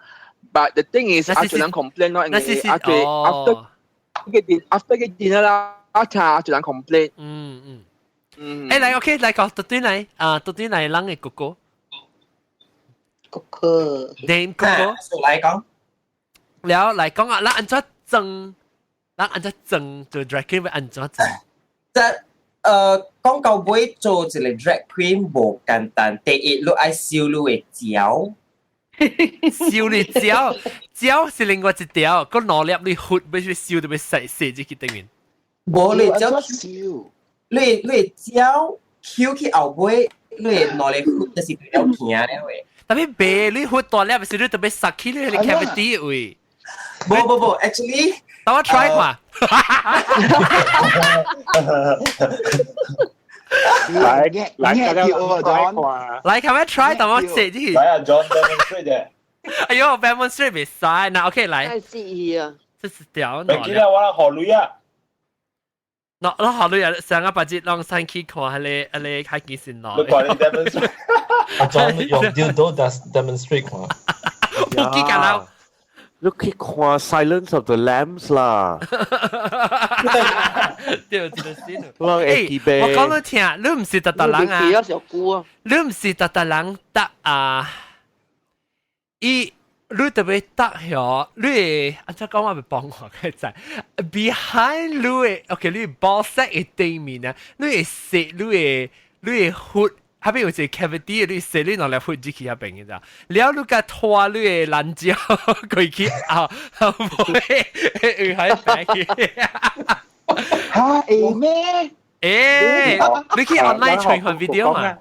Speaker 11: But the thing is，啊，就人 complain 咯，因為啊，對 after 個電 after 個電啦，啊，聽就人 complain。
Speaker 1: 嗯嗯。嗯，誒來，OK，來講，到對來啊，到對來，人的哥哥，
Speaker 2: 哥哥
Speaker 1: ，name 哥哥，
Speaker 5: 來講，
Speaker 1: 了來講啊，咱按怎裝，咱按怎裝做 drag queen 欲按怎裝？
Speaker 5: 這講到尾做一個 drag queen 無簡單，第一你愛修你的腳，
Speaker 1: 修你腳，腳是另外一條，閣兩粒你血欲去修，都欲洗洗入去頂面。
Speaker 5: 無你腳修。你你腳翹去後尾，你兩粒血就是了行了的。
Speaker 1: 特別白，你血大粒，是你特別塞起你 cavity 位。
Speaker 5: 無無無，actually，
Speaker 1: 等我 try 看。
Speaker 7: 來來，大家 try 看。
Speaker 1: 來，看我 try，等我食啲。
Speaker 3: 來啊，John demonstrate 嘅。
Speaker 1: 哎呦，Belmont Street 袂使，嗱 OK 來，
Speaker 2: 太記憶啊！
Speaker 1: 這是條。
Speaker 3: 袂記得我學女啊。
Speaker 1: 嗱，我學女啊，上個八節攏上去看彼個彼個海基線咯。
Speaker 3: 你看你 demonstrate。
Speaker 6: 阿莊用 dildo demonstrate 看。
Speaker 1: 有記㗎啦。
Speaker 8: 你去看《Silence of the Lambs》啦。
Speaker 1: 對，這個先。
Speaker 8: 我會記得。
Speaker 1: 我講你聽，你毋是特特人啊？你毋是特特人得啊？伊你特別得曉，你會按怎講我會幫我個知？Behind 你的，OK，你 ball sack 的對面啊，你會食，你會血。下邊有一個 cavity，你射你兩粒血入去遐邊嘅咋？了你共拖你的懶蕉過去後，後尾會喺白去。
Speaker 9: 嚇會咩？
Speaker 1: 欸，你去 online 傳看 video 嘛？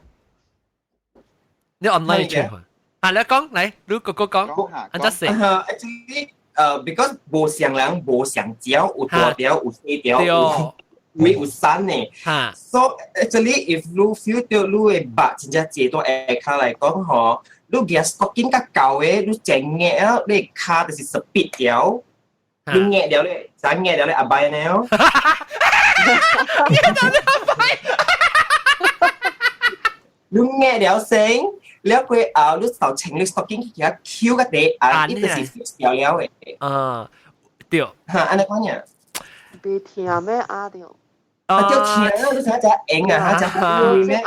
Speaker 1: 你 online 傳看。啊，你講來，你哥哥講，按怎說
Speaker 5: ？Actually，because 無相人無相蕉，有大條有細條，有會有瘦的。So actually if 你 feel 到你的肉真正濟到下跤來講吼，你舉 stocking 較厚的，你前壓了，你的跤就是 split 掉，你壓了咧，怎壓了咧阿伯呢？
Speaker 1: 壓到你阿伯。
Speaker 5: 你壓了先，了過後你就穿你 stocking 去遐抾個地，啊，伊就是 fix 掉了的。
Speaker 1: 啊，對。
Speaker 5: 哈，按呢款爾。
Speaker 2: 袂疼咩壓著？
Speaker 5: 啊，叫疼啊！你知影硬啊？嚇，食咩？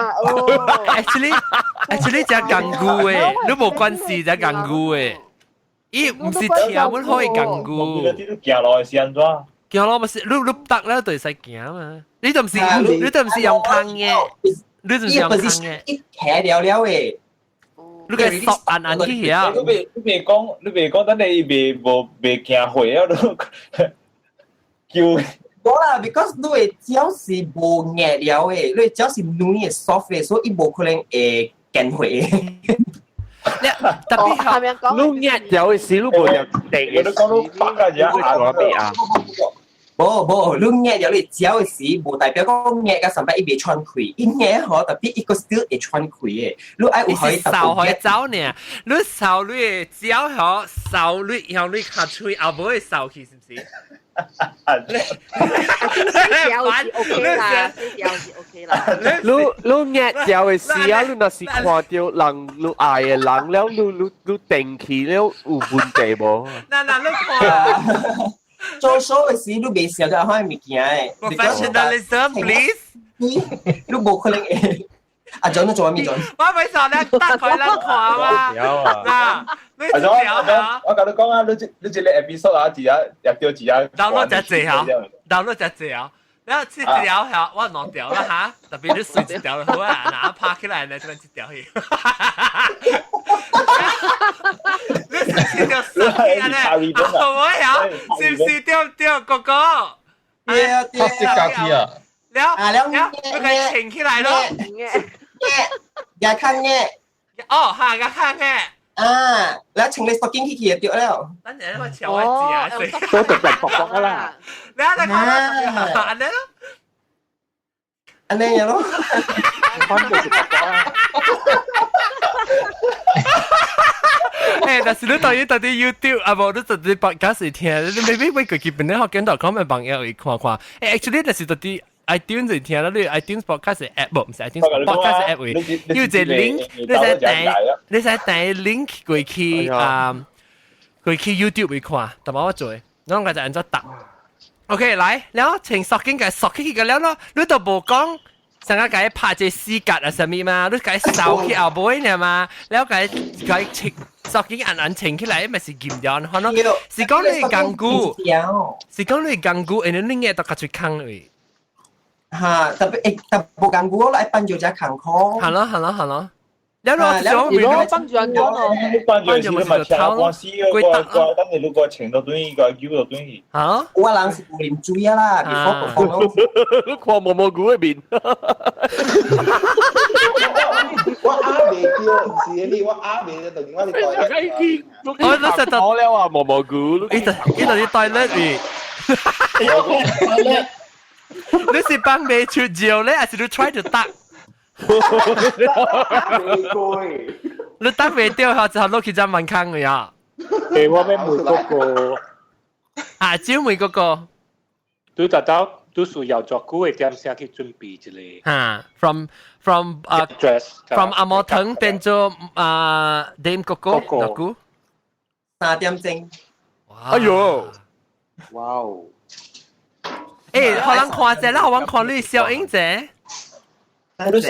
Speaker 1: Actually 只艱苦的，你無關係只艱苦的。伊毋是疼，阮可以艱苦。
Speaker 3: 你行路是按怎？
Speaker 1: 行路咪是，你得了就會使行嘛。你都毋是用空的，你都毋是用空的。
Speaker 5: 伊騎了了的。
Speaker 1: 你個索按按去遐。
Speaker 3: 你袂講，等你袂無袂驚血啊？你叫。
Speaker 5: 無啦，because 你的腳是無硬了的，你的腳是軟的 soft 的，所以伊無可能會見血。
Speaker 1: 特別
Speaker 8: 你壓掉的時，你無條地
Speaker 3: 你講你白啊，而家
Speaker 8: 啊。
Speaker 5: 無無，你壓掉你腳的時，無代表講壓到上擺伊袂喘氣，伊壓好，特別伊個 still 會喘氣的。你愛有可以
Speaker 1: 掃可以走呢？你掃你的腳好，掃你向你跤喙後尾會掃去，是毋是？
Speaker 2: 四條是 OK 啦，四條是 OK 啦。
Speaker 8: 你壓掉的時啊，你若是看到人你愛的人了，你定去了有問題無？
Speaker 1: 嗱嗱，你看。
Speaker 5: 做 show 的時，你袂想到款物件的。
Speaker 1: Professionalism, please。
Speaker 5: 你無可能會。阿 John 你做咩 John？
Speaker 1: 我咪傻咧，打開咱看嘛。嗱，你
Speaker 3: 阿 John，我共你講啊，你這個 episode 啊，自己入掉自己。
Speaker 1: download 只濟啊，download 只濟啊。然後這條嚇我兩條啦嚇，特別你隨一條就好啊，嗱拍起來呢，這邊一條去。你是條死啊咧？好唔好？是唔是對對哥哥？
Speaker 5: 對啊對啊。
Speaker 6: 啊！
Speaker 1: 了
Speaker 5: 啊了，
Speaker 1: 你佢穿起來咯。
Speaker 5: 也看嘅。
Speaker 1: 哦，嚇，也看嘅。
Speaker 5: 啊，แล้ว穿你 stocking 去去就對了。
Speaker 1: 咱陣我搶我字啊！
Speaker 7: 都特別薄薄啦。
Speaker 1: 你睇看，按呢咯。
Speaker 5: 按呢樣咯。
Speaker 7: 翻就是薄薄啦。
Speaker 1: 誒，但是你到底 YouTube 啊，無你到底 podcast 聽，你 maybe 會過去本來學見到講嘅朋友會看看。誒，actually 但是到底 iTunes 會聽啦，你 iTunes podcast app 無，毋是 iTunes podcast app 位，有一個 link，你使訂 link 過去啊，過去 YouTube 會看，但係我做，我個就按怎答。OK，來，了穿 stocking 嘅 stocking 個了咯，你都無講。上個共拍一個死角啊，啥物嘛？你共掃去後尾爾嘛？了共共穿 stocking 按按穿起來，咪是嚴掉，可能是講你艱苦，是講你艱苦，因為你額都較出空位。
Speaker 5: 嚇，特別誒，特無艱苦，我來幫助只艱苦。
Speaker 1: 係咯，係咯，係咯。了咯，
Speaker 2: 如果幫助人講咯，
Speaker 3: 幫助是嘛？聽官司個個，等你如果穿到短個，揪到短去。
Speaker 1: 嚇！
Speaker 5: 我人是有啉水啊啦，
Speaker 8: 你看毛毛菇的面。
Speaker 10: 我鴨未叫，唔是你，我鴨未就我哋袋。
Speaker 1: 我都實
Speaker 8: 到了啊，毛毛菇。
Speaker 1: 伊就啲 toilet 裡。你是幫未出招咧，還是你 try to 打？你等袂著，就落去隻門坑嘅呀。
Speaker 7: 誒，我欲問嗰個，
Speaker 1: 啊，只問嗰個，
Speaker 7: 對達到都需要做久嘅點先去準備一個。
Speaker 1: 嚇，from 啊
Speaker 7: dress
Speaker 1: from 阿毛藤變做啊 Dame Coco 嗰個
Speaker 5: 3點鐘。
Speaker 8: 哎呦，
Speaker 9: 哇哦！
Speaker 1: 誒，可能看者啦，可能看你小英姐。
Speaker 3: 你是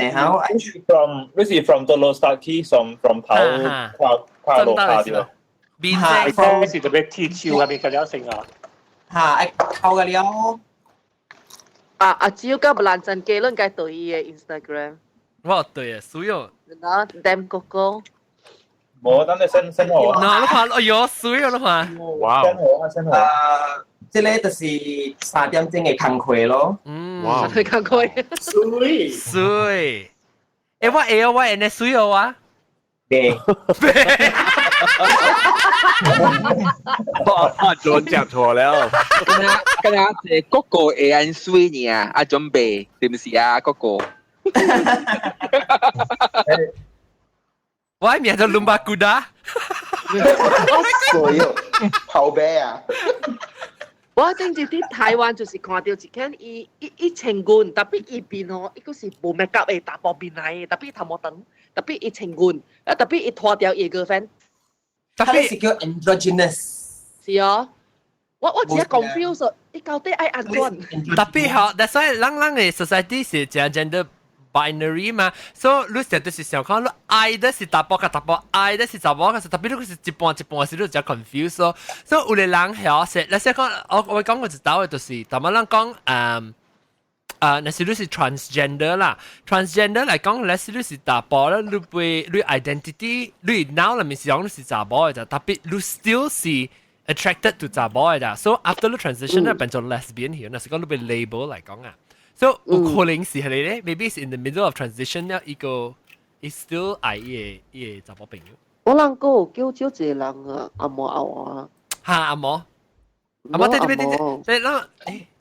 Speaker 3: from 你是 from 倒落 start 起，from 頭跨跨落下啲。
Speaker 1: 面
Speaker 7: 啫，是特別鐵鍬係咪個了成啊？
Speaker 5: 嚇，愛扣個了。
Speaker 2: 啊啊！只要甲蘭鎮基論該對伊嘅 Instagram。
Speaker 1: 我對啊，所有。
Speaker 2: 嗱，Dame Coco。
Speaker 3: 冇，等你 send send 我。
Speaker 1: 嗱，你看，哎喲，水啊，你看。
Speaker 8: 哇
Speaker 3: ！send 我啊，send 我。
Speaker 5: 啊，這個就是3點鐘嘅工課咯。
Speaker 1: 嗯，
Speaker 8: 哇！
Speaker 2: 工課。
Speaker 10: 水
Speaker 1: 水。誒，我會我會呢水哦啊。
Speaker 5: 對。
Speaker 8: 我做講錯了。
Speaker 11: 敢若這個個會按水呢啊，準備是毋是啊？個個。
Speaker 1: 我名做倫巴古達。
Speaker 9: 水哦，跑啤啊！
Speaker 2: 我頂次佇台灣就是看著一間伊伊伊穿軍，tapi 伊面吼，伊閣是無 make up 的，查埔面來的，tapi 頭毛長，tapi 伊穿軍，啊 tapi 伊脫掉伊 girlfriend。
Speaker 5: tapi 是叫 androgynous。
Speaker 2: 是哦，我只係 confuse，伊到底愛按怎？
Speaker 1: tapi 吼，that's why 咱咱的 society 是真 gender binary 嘛，所以你成日就是想講，你愛的是查埔佮查埔，愛的是查某，可是 tapi 你是一半一半時，你就 confuse 咯。所以有個人曉說，你說講，我講過一道的就是，淡薄人講，啊，若是你是 transgender 啦，transgender 來講，若是你是查埔啦，你被你 identity，你腦裏面是講你是查某的，tapi 你 still 是 attracted to 查某的，so after 你 transition 咧變做 lesbian 去，若是講你被 label 來講啊。So 有可能是係你咧，maybe is in the middle of transition 咧，一個 is still 愛伊个伊个查某朋友。
Speaker 2: 我人閣有叫少一個人啊，阿毛阿啊。
Speaker 1: 哈阿毛，阿毛對對對對對，那誒，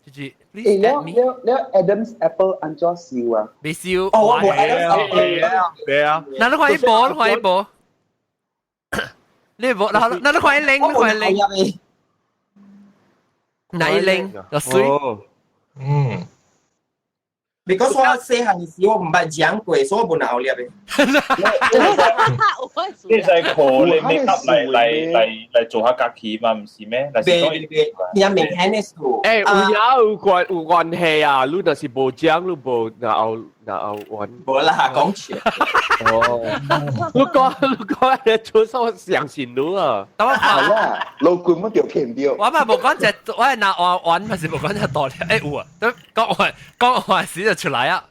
Speaker 1: 就是
Speaker 9: 誒，了了了，Adam's Apple 按怎燒啊？
Speaker 1: 未燒。
Speaker 5: 哦，我無 Adam's Apple。
Speaker 8: 對啊。
Speaker 1: 那你看伊無，你看伊無。你無，那那你看伊拎，你看伊拎。哪一拎？就水。
Speaker 6: 嗯。
Speaker 5: Because 我細漢時我毋捌講過，所以我無腦粒的。
Speaker 3: 你使靠你 make up 來來來來做下家己嘛，毋是咩？
Speaker 5: 別別別，你明顯的數。
Speaker 8: 誒，有影有關有關係啊！你若是無講，你無然後然後玩。
Speaker 5: 無啦，講笑。
Speaker 8: 哦，你講你講，你出手相信你啊！
Speaker 9: 好啦，老官乜條騙掉。
Speaker 1: 我嘛無講隻，我係拿玩玩，還是無講隻大粒。誒有啊，都講話講話時就出來啊。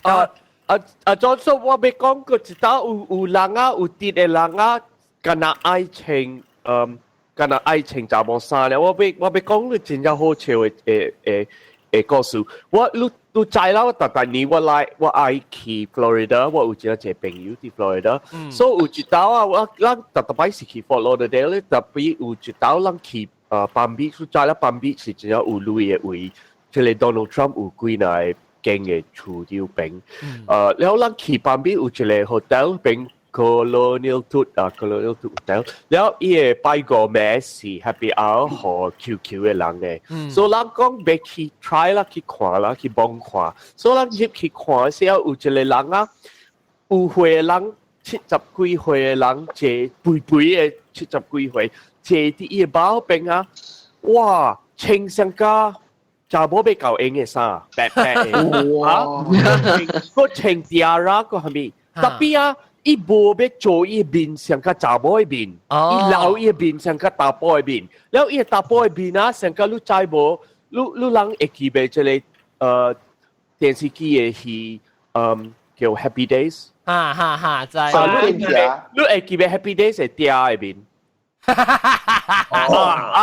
Speaker 8: 啊啊啊！總說我欲講過一道有有人啊，有啲的人啊，敢若愛穿，嗯，敢若愛穿查某衫咧。我欲講你真正好笑的的的的故事。我你你知啦，我逐逐年我來我愛去 Florida，我有一個朋友佇 Florida，所以有一道啊，我咱逐逐擺是去 Fort Lauderdale 咧，tapi 有一道咱去Palm Beach，你知啦，Palm Beach 是真正有鐳的位，這個 Donald Trump 有幾若個間的厝佇邊，了咱去 Palm Beach 有一個 hotel 邊 Colonial Tut 啊，Colonial Tut Hotel，了伊個拜五暝是 happy hour 予 QQ 的人的，所以咱講欲去 try 啦，去看啦，去望看，所以咱入去看時候有一個人啊，有歲的人70幾歲的人，坐肥肥的70幾歲，坐佇伊的包邊啊，哇，穿上甲查某欲夠用的衫，白白的，啊，閣穿 tiara 閣啥物，tapi 啊，伊無欲做伊面像較查某的面，伊留伊面像較查埔的面，了伊查埔的面啊，像較你知無？你你人會記袂這個電視機的戲，叫 Happy Days。
Speaker 1: 哈哈哈，知。
Speaker 8: 你會記袂 Happy Days 的嗲的面？啊啊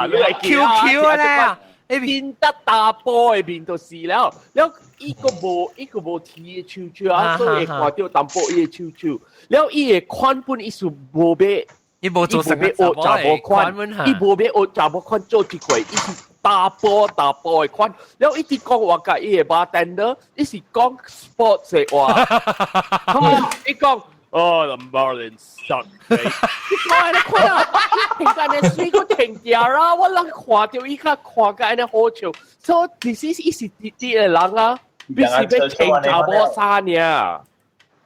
Speaker 8: 啊！你會記
Speaker 1: QQ 咧？
Speaker 8: 變得查埔的面就是了，了伊閣無伊閣無提伊的手手啊，所以會看著淡薄伊的手手。了伊的款本伊是無欲，
Speaker 1: 伊無做
Speaker 8: 伊無欲學查某款，伊無欲學查某款做一過，伊是查埔查埔的款。了伊直講話共伊的 bartender，伊是講 sports 的話，伊講。哦，the Marlins suck。你看你看啊，停間你水個停掉啦，我人看到伊較看甲按呢好笑，所以其實伊是直直的人啊，必是欲穿查某衫爾，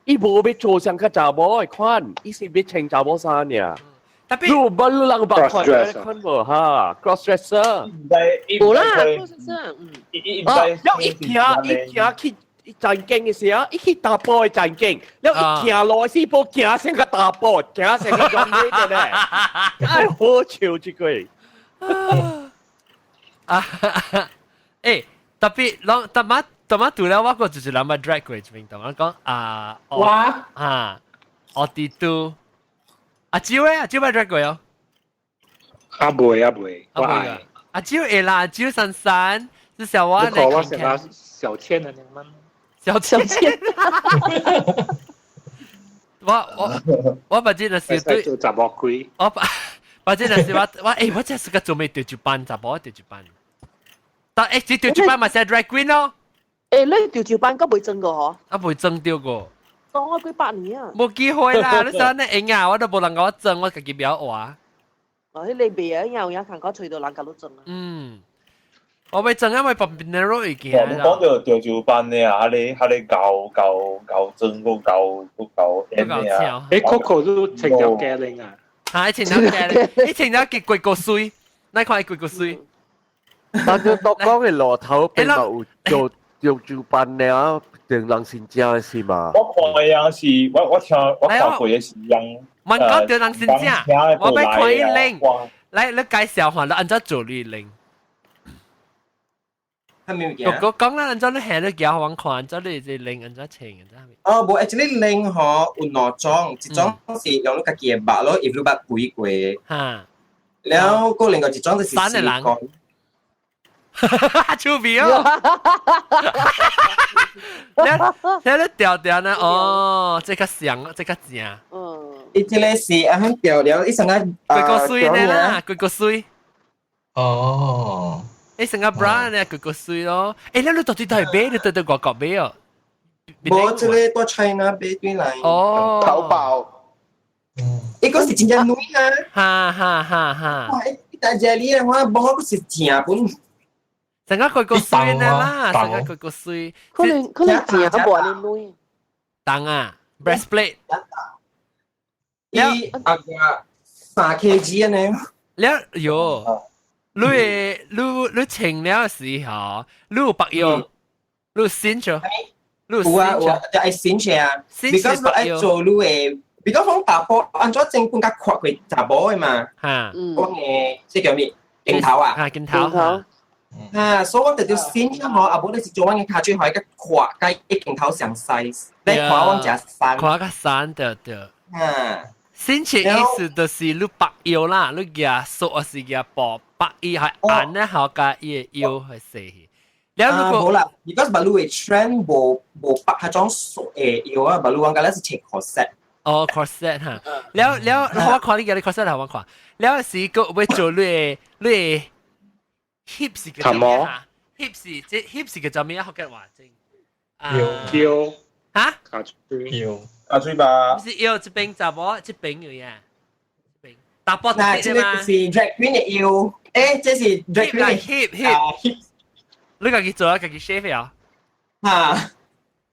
Speaker 8: 伊無欲做像較查某的款，伊是欲穿查某衫爾。
Speaker 1: Tapi
Speaker 8: 你有捌你人捌看看無哈？Cross dresser。
Speaker 2: 無啦，cross dresser，嗯。
Speaker 8: 哦，了伊行伊行去前景的時候，伊去查埔的前景，了伊行路的時無行成個查埔，行成個樣子的咧，哎，好笑這個。
Speaker 1: 啊，欸，tapi 攏逐馬逐馬除了我個就是人捌 drag 過這邊度，我講啊，
Speaker 10: 我
Speaker 1: 啊，我弟都阿蕉咧，阿蕉捌 drag 過哦。
Speaker 7: 阿袂阿袂，我愛。
Speaker 1: 阿蕉會啦，阿蕉珊珊是小我。
Speaker 7: 你看我成個小倩的那麼。
Speaker 1: 小倩。我我我捌這就是對。
Speaker 7: 做查某鬼。
Speaker 1: 我捌捌這就是我我欸，我這是個做咩對住班查某對住班。但欸，這對住班嘛是 drag queen 咯。
Speaker 2: 欸，你對住班閣未裝過嗬？
Speaker 1: 啊，未裝著過。
Speaker 2: 裝咗幾百年啊！
Speaker 1: 冇機會啦！你想你用啊，我都無人共我裝，我家己袂曉畫。
Speaker 2: 哦，彼個袂啊，有影看講揣著人共你裝啊。
Speaker 1: 嗯，我欲裝啊，欲旁邊的肉會驚。
Speaker 3: 我講著吊酒班的啊，彼個彼個搞搞搞裝，閣搞閣搞演的啊。
Speaker 7: 欸，Coco 都穿條假領啊！
Speaker 1: 嚇，穿條假領，伊穿條結骨骨水，你看伊骨骨水。
Speaker 8: 但係都講的路頭邊嘛有做吊酒班的啊，定人先正的是嘛？
Speaker 3: 我看的樣是，我我聽我看過的是人。
Speaker 1: 問講著人先正，我欲看伊領。來，你介紹下，你按怎做你領？
Speaker 5: 係咩物件？
Speaker 1: 我講啦，按怎你行你行予阮看，按怎你這領按怎穿，按怎？
Speaker 5: 哦，無，actually 領吼有兩種，一種是用你家己的肉咯，if 你捌肥過。
Speaker 1: 哈。
Speaker 5: 了，閣另外一種就是
Speaker 1: 散的人。出味哦！你你調調呢？哦，這較像，這較正。
Speaker 2: 嗯。
Speaker 5: 伊這個是按怎調了，伊上個
Speaker 1: 骨骨水呢啦，骨骨水。
Speaker 6: 哦。
Speaker 1: 伊成個 bra 呢，骨骨水咯。欸，你到底佗買？你佗佗外國買哦？
Speaker 5: 無，這個佇 China 買轉來。
Speaker 1: 哦。
Speaker 9: 淘寶。
Speaker 5: 伊個是真正軟啊！
Speaker 1: 哈哈哈哈！
Speaker 5: 哇，伊大隻你的話，無我是正本。
Speaker 1: 成個骨骨水呢啦，成個骨骨水。
Speaker 2: 可能可能正無按呢軟。
Speaker 1: 重啊，breastplate。
Speaker 5: 伊啊個3 kg 呢？
Speaker 1: 了喲，你你你穿了時候，你有縛腰，你有 cinch，你
Speaker 5: 有啊有啊，就愛 cinch 啊。because 我愛做你的，because 講查埔按怎整本較闊過查某的嘛。
Speaker 1: 哈。
Speaker 5: 我的這叫咩？鏡頭啊。
Speaker 1: 啊，鏡頭。
Speaker 5: 啊，所以我就著 cinch 吼，啊無你是做阮的跤腿，予伊較闊，佮伊鏡頭上 size，你看阮誠瘦。
Speaker 1: 看較瘦對對。
Speaker 5: 啊。
Speaker 1: cinch 意思就是你縛腰啦，你舉索還是舉布縛伊係按咧，好佮伊的腰去細去。了如果
Speaker 5: 無啦，because 捌你的 trend 無無縛彼種索的腰啊，捌你講緊咧是穿 corset。
Speaker 1: 哦，corset 哈。了了，我看你舉你 corset 我看。了是閣欲做你的你的 hip 是叫做咩啊？hip 是這 hip 是叫做咩啊？福建話正。
Speaker 7: 腰腰。
Speaker 1: 嚇？
Speaker 7: 跤腿
Speaker 6: 腰。
Speaker 3: 跤腿吧。
Speaker 1: 毋是腰這邊查某，這邊有影。這邊查埔
Speaker 5: 嗱，這個是 drag queen 的腰，欸，這是 drag queen 的
Speaker 1: hip hip
Speaker 5: hip。
Speaker 1: 你家己做啊，家己 shape 啊。
Speaker 5: 嚇。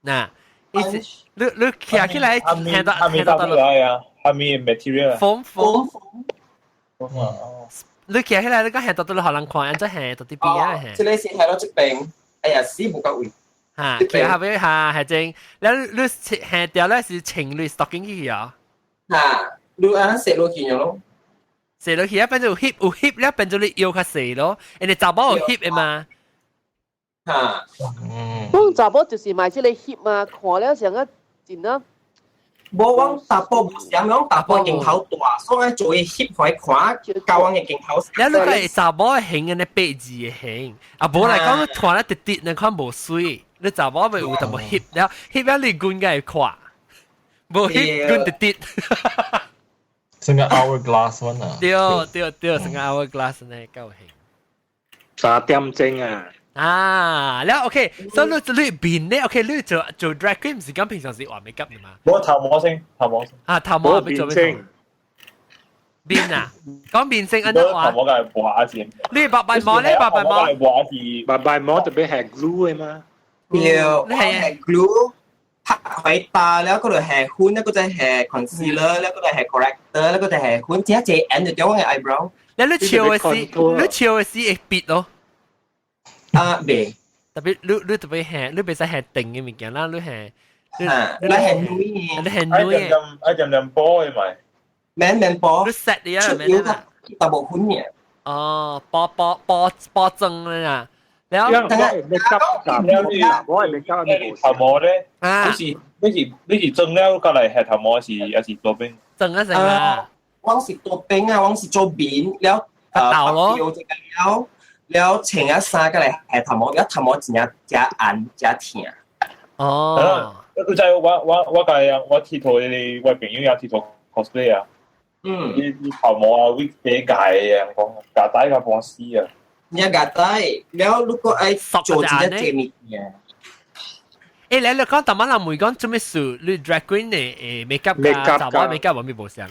Speaker 1: 嗱，意思你你徛起來聽到聽到
Speaker 3: 到來啊，蝦米 material？
Speaker 1: 縫縫。
Speaker 3: 縫。
Speaker 1: 你徛起來，你講行到到你予人看，按怎行到佇邊啊？
Speaker 5: 這個是喺到這邊，哎呀，死無夠位。
Speaker 1: 嚇，徛下尾嚇係正，你你行掉咧是穿你 stocking 去啊？
Speaker 5: 嚇，你按怎踅落去咯？
Speaker 1: 踅落去啊，變做有 hip 有 hip 了，變做你腰較細咯，因為查某有 hip 的嘛。
Speaker 5: 嚇，
Speaker 2: 講查某就是買這個 hip 嘛，看了像個真啊。
Speaker 5: 無，阮查埔無像，阮查埔鏡頭大，所以做伊 hip 予伊看，較阮的鏡頭。
Speaker 1: 了你個查某的型按呢八字的型，啊無來講看得直直，你看無媠。你查某咪有淡薄 hip，了 hip 了你滾會闊，無 hip 滾直直。
Speaker 6: 成個 hourglass one 啊！
Speaker 1: 對對對，成個 hourglass 呢夠型。
Speaker 7: 3點鐘啊！
Speaker 1: 啊，了 OK，所以你面咧，OK，你做做 drag queen 唔是講平常時畫 makeup 嘅嘛？
Speaker 3: 我頭毛先，頭毛先。
Speaker 1: 啊，頭毛係做咩？面啊，講面先按怎話？
Speaker 3: 頭毛梗係畫先。
Speaker 1: 你白白毛咧，白白毛。
Speaker 3: 畫是
Speaker 7: 白白毛特別係 glue 嘅嘛？
Speaker 5: 對，你係 glue 拍開打了，嗰度係粉，嗰個係 concealer，了嗰個係 corrector，嗰個係粉，只一隻眼就掉我嘅 eyebrow。
Speaker 1: 你笑嘅時，你笑嘅時會變咯。
Speaker 5: 啊，未。
Speaker 1: 特別你特別係，你袂使係定嘅物件啦，你係。
Speaker 5: 你係女嘅，
Speaker 1: 你係女嘅。
Speaker 3: 愛點點波嘅咪？
Speaker 5: 免免波。
Speaker 1: 你 set 你啊，免啊。
Speaker 5: 大部分嘅。
Speaker 1: 哦，波波波波針啦。了，
Speaker 7: 我係 make up，我係 make up
Speaker 3: 頭毛咧，你是整了過來係頭毛，還是多邊？
Speaker 1: 整啊整啊！
Speaker 5: 我是多邊啊，我是做面了，
Speaker 1: 豆咯，
Speaker 5: 這個了了穿啊衫過來係頭毛，了頭毛真正真硬真疼。
Speaker 1: 哦，
Speaker 3: 你知我家我佚佗的我朋友也佚佗 cosplay 啊，你頭毛啊會俾界啊，講夾帶個半死啊。
Speaker 5: 你夾帶，了如果愛做一隻這物件。
Speaker 1: 誒，你講頭晚人問講做咩事？你 drag queen 嘅 make up 加查某 make up 有咩無相？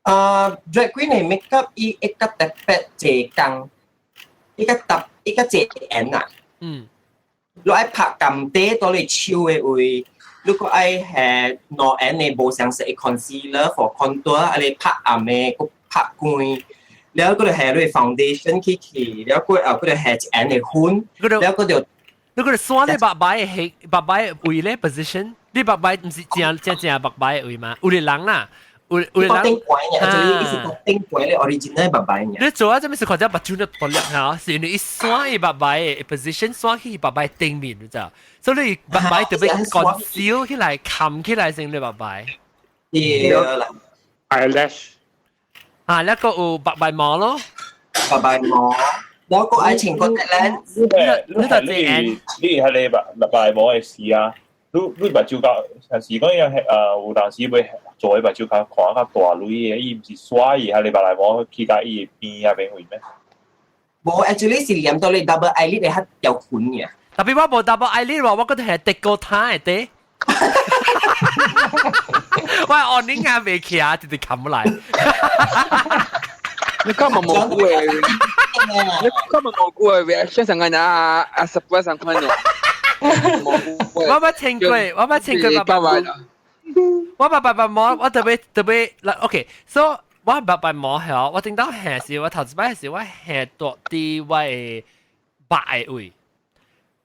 Speaker 5: 啊，drag queen 嘅 make up 伊一個特別濟工，一個特一個濟眼啊。你愛拍撳底到你手嘅位，如果愛係兩眼嘅無相色嘅 concealer for contour，啊你拍暗嘅，閣拍光。了嗰度係你 foundation 去去，了過後嗰度係一眼嘅粉，了嗰度。
Speaker 1: 你嗰度刷你白白嘅白白位咧 position，你白白唔是正正正白白嘅位嘛？有啲人啦，有有啲人。
Speaker 5: 頂懸嘅，就是意思講頂懸咧 original 白白嘅。
Speaker 1: 你做啊，這咩是看只目睭都獨立嚇？是因為伊刷伊白白嘅 position 刷去白白頂面，你知？所以你白白特別 conceal 起來，冚起來先你白白。
Speaker 5: 對啦
Speaker 7: ，eyelash。
Speaker 1: 啊，那個有白白毛咯，
Speaker 5: 白白毛。我個愛情覺得咧，
Speaker 3: 你係你你係你白白毛嘅事啊！你目睭較，是講伊係有當時會做目睭較看較大蕊嘅，伊毋是刷伊，係你白毛去甲伊邊啊邊位咩？
Speaker 5: 無，actually 是黏到你 double eyelid 會較條款嘅。
Speaker 1: 特別我無 double eyelid 喎，我覺得係滴個湯嘅啲。我按你眼未起啊，直直冚來。
Speaker 11: 你講毛蘑菇嘅，你講毛蘑菇嘅 reaction 上個啊啊 surprise 上看嘅。
Speaker 1: 我捌聽過，我捌聽過白白毛，我捌白白毛，我特別特別嗱，OK，so 我白白毛係我頂到下時，我頭一擺時我下多啲我嘅白位，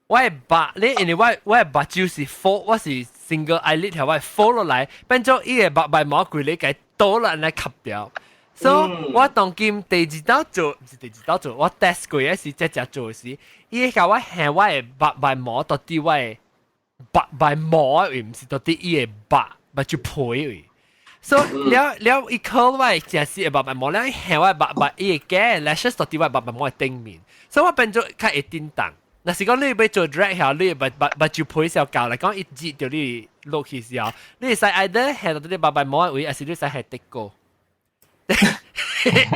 Speaker 1: 我嘅白你因為我嘅目睭是 fall，我是 single eyelid 條我 fall 落來，變做伊個白白毛規個給倒落來吸掉。所以我當今第二道做，毋是第二道做，我 test 過嘅時，這只做時，伊會共我下我嘅白白毛到底我嘅白白毛的位，毋是到底伊嘅白目睭皮位。所以了了伊 curl 我的正是白白毛，了伊下我白白伊會加 lashes 到底我白白毛的頂面，所以我變做較會叮當。若是講你欲做 drag 下，你目目目睭皮小夠來講，伊擠著你落去時候，你會使 either 下到你白白毛的位，還是你使下滴過。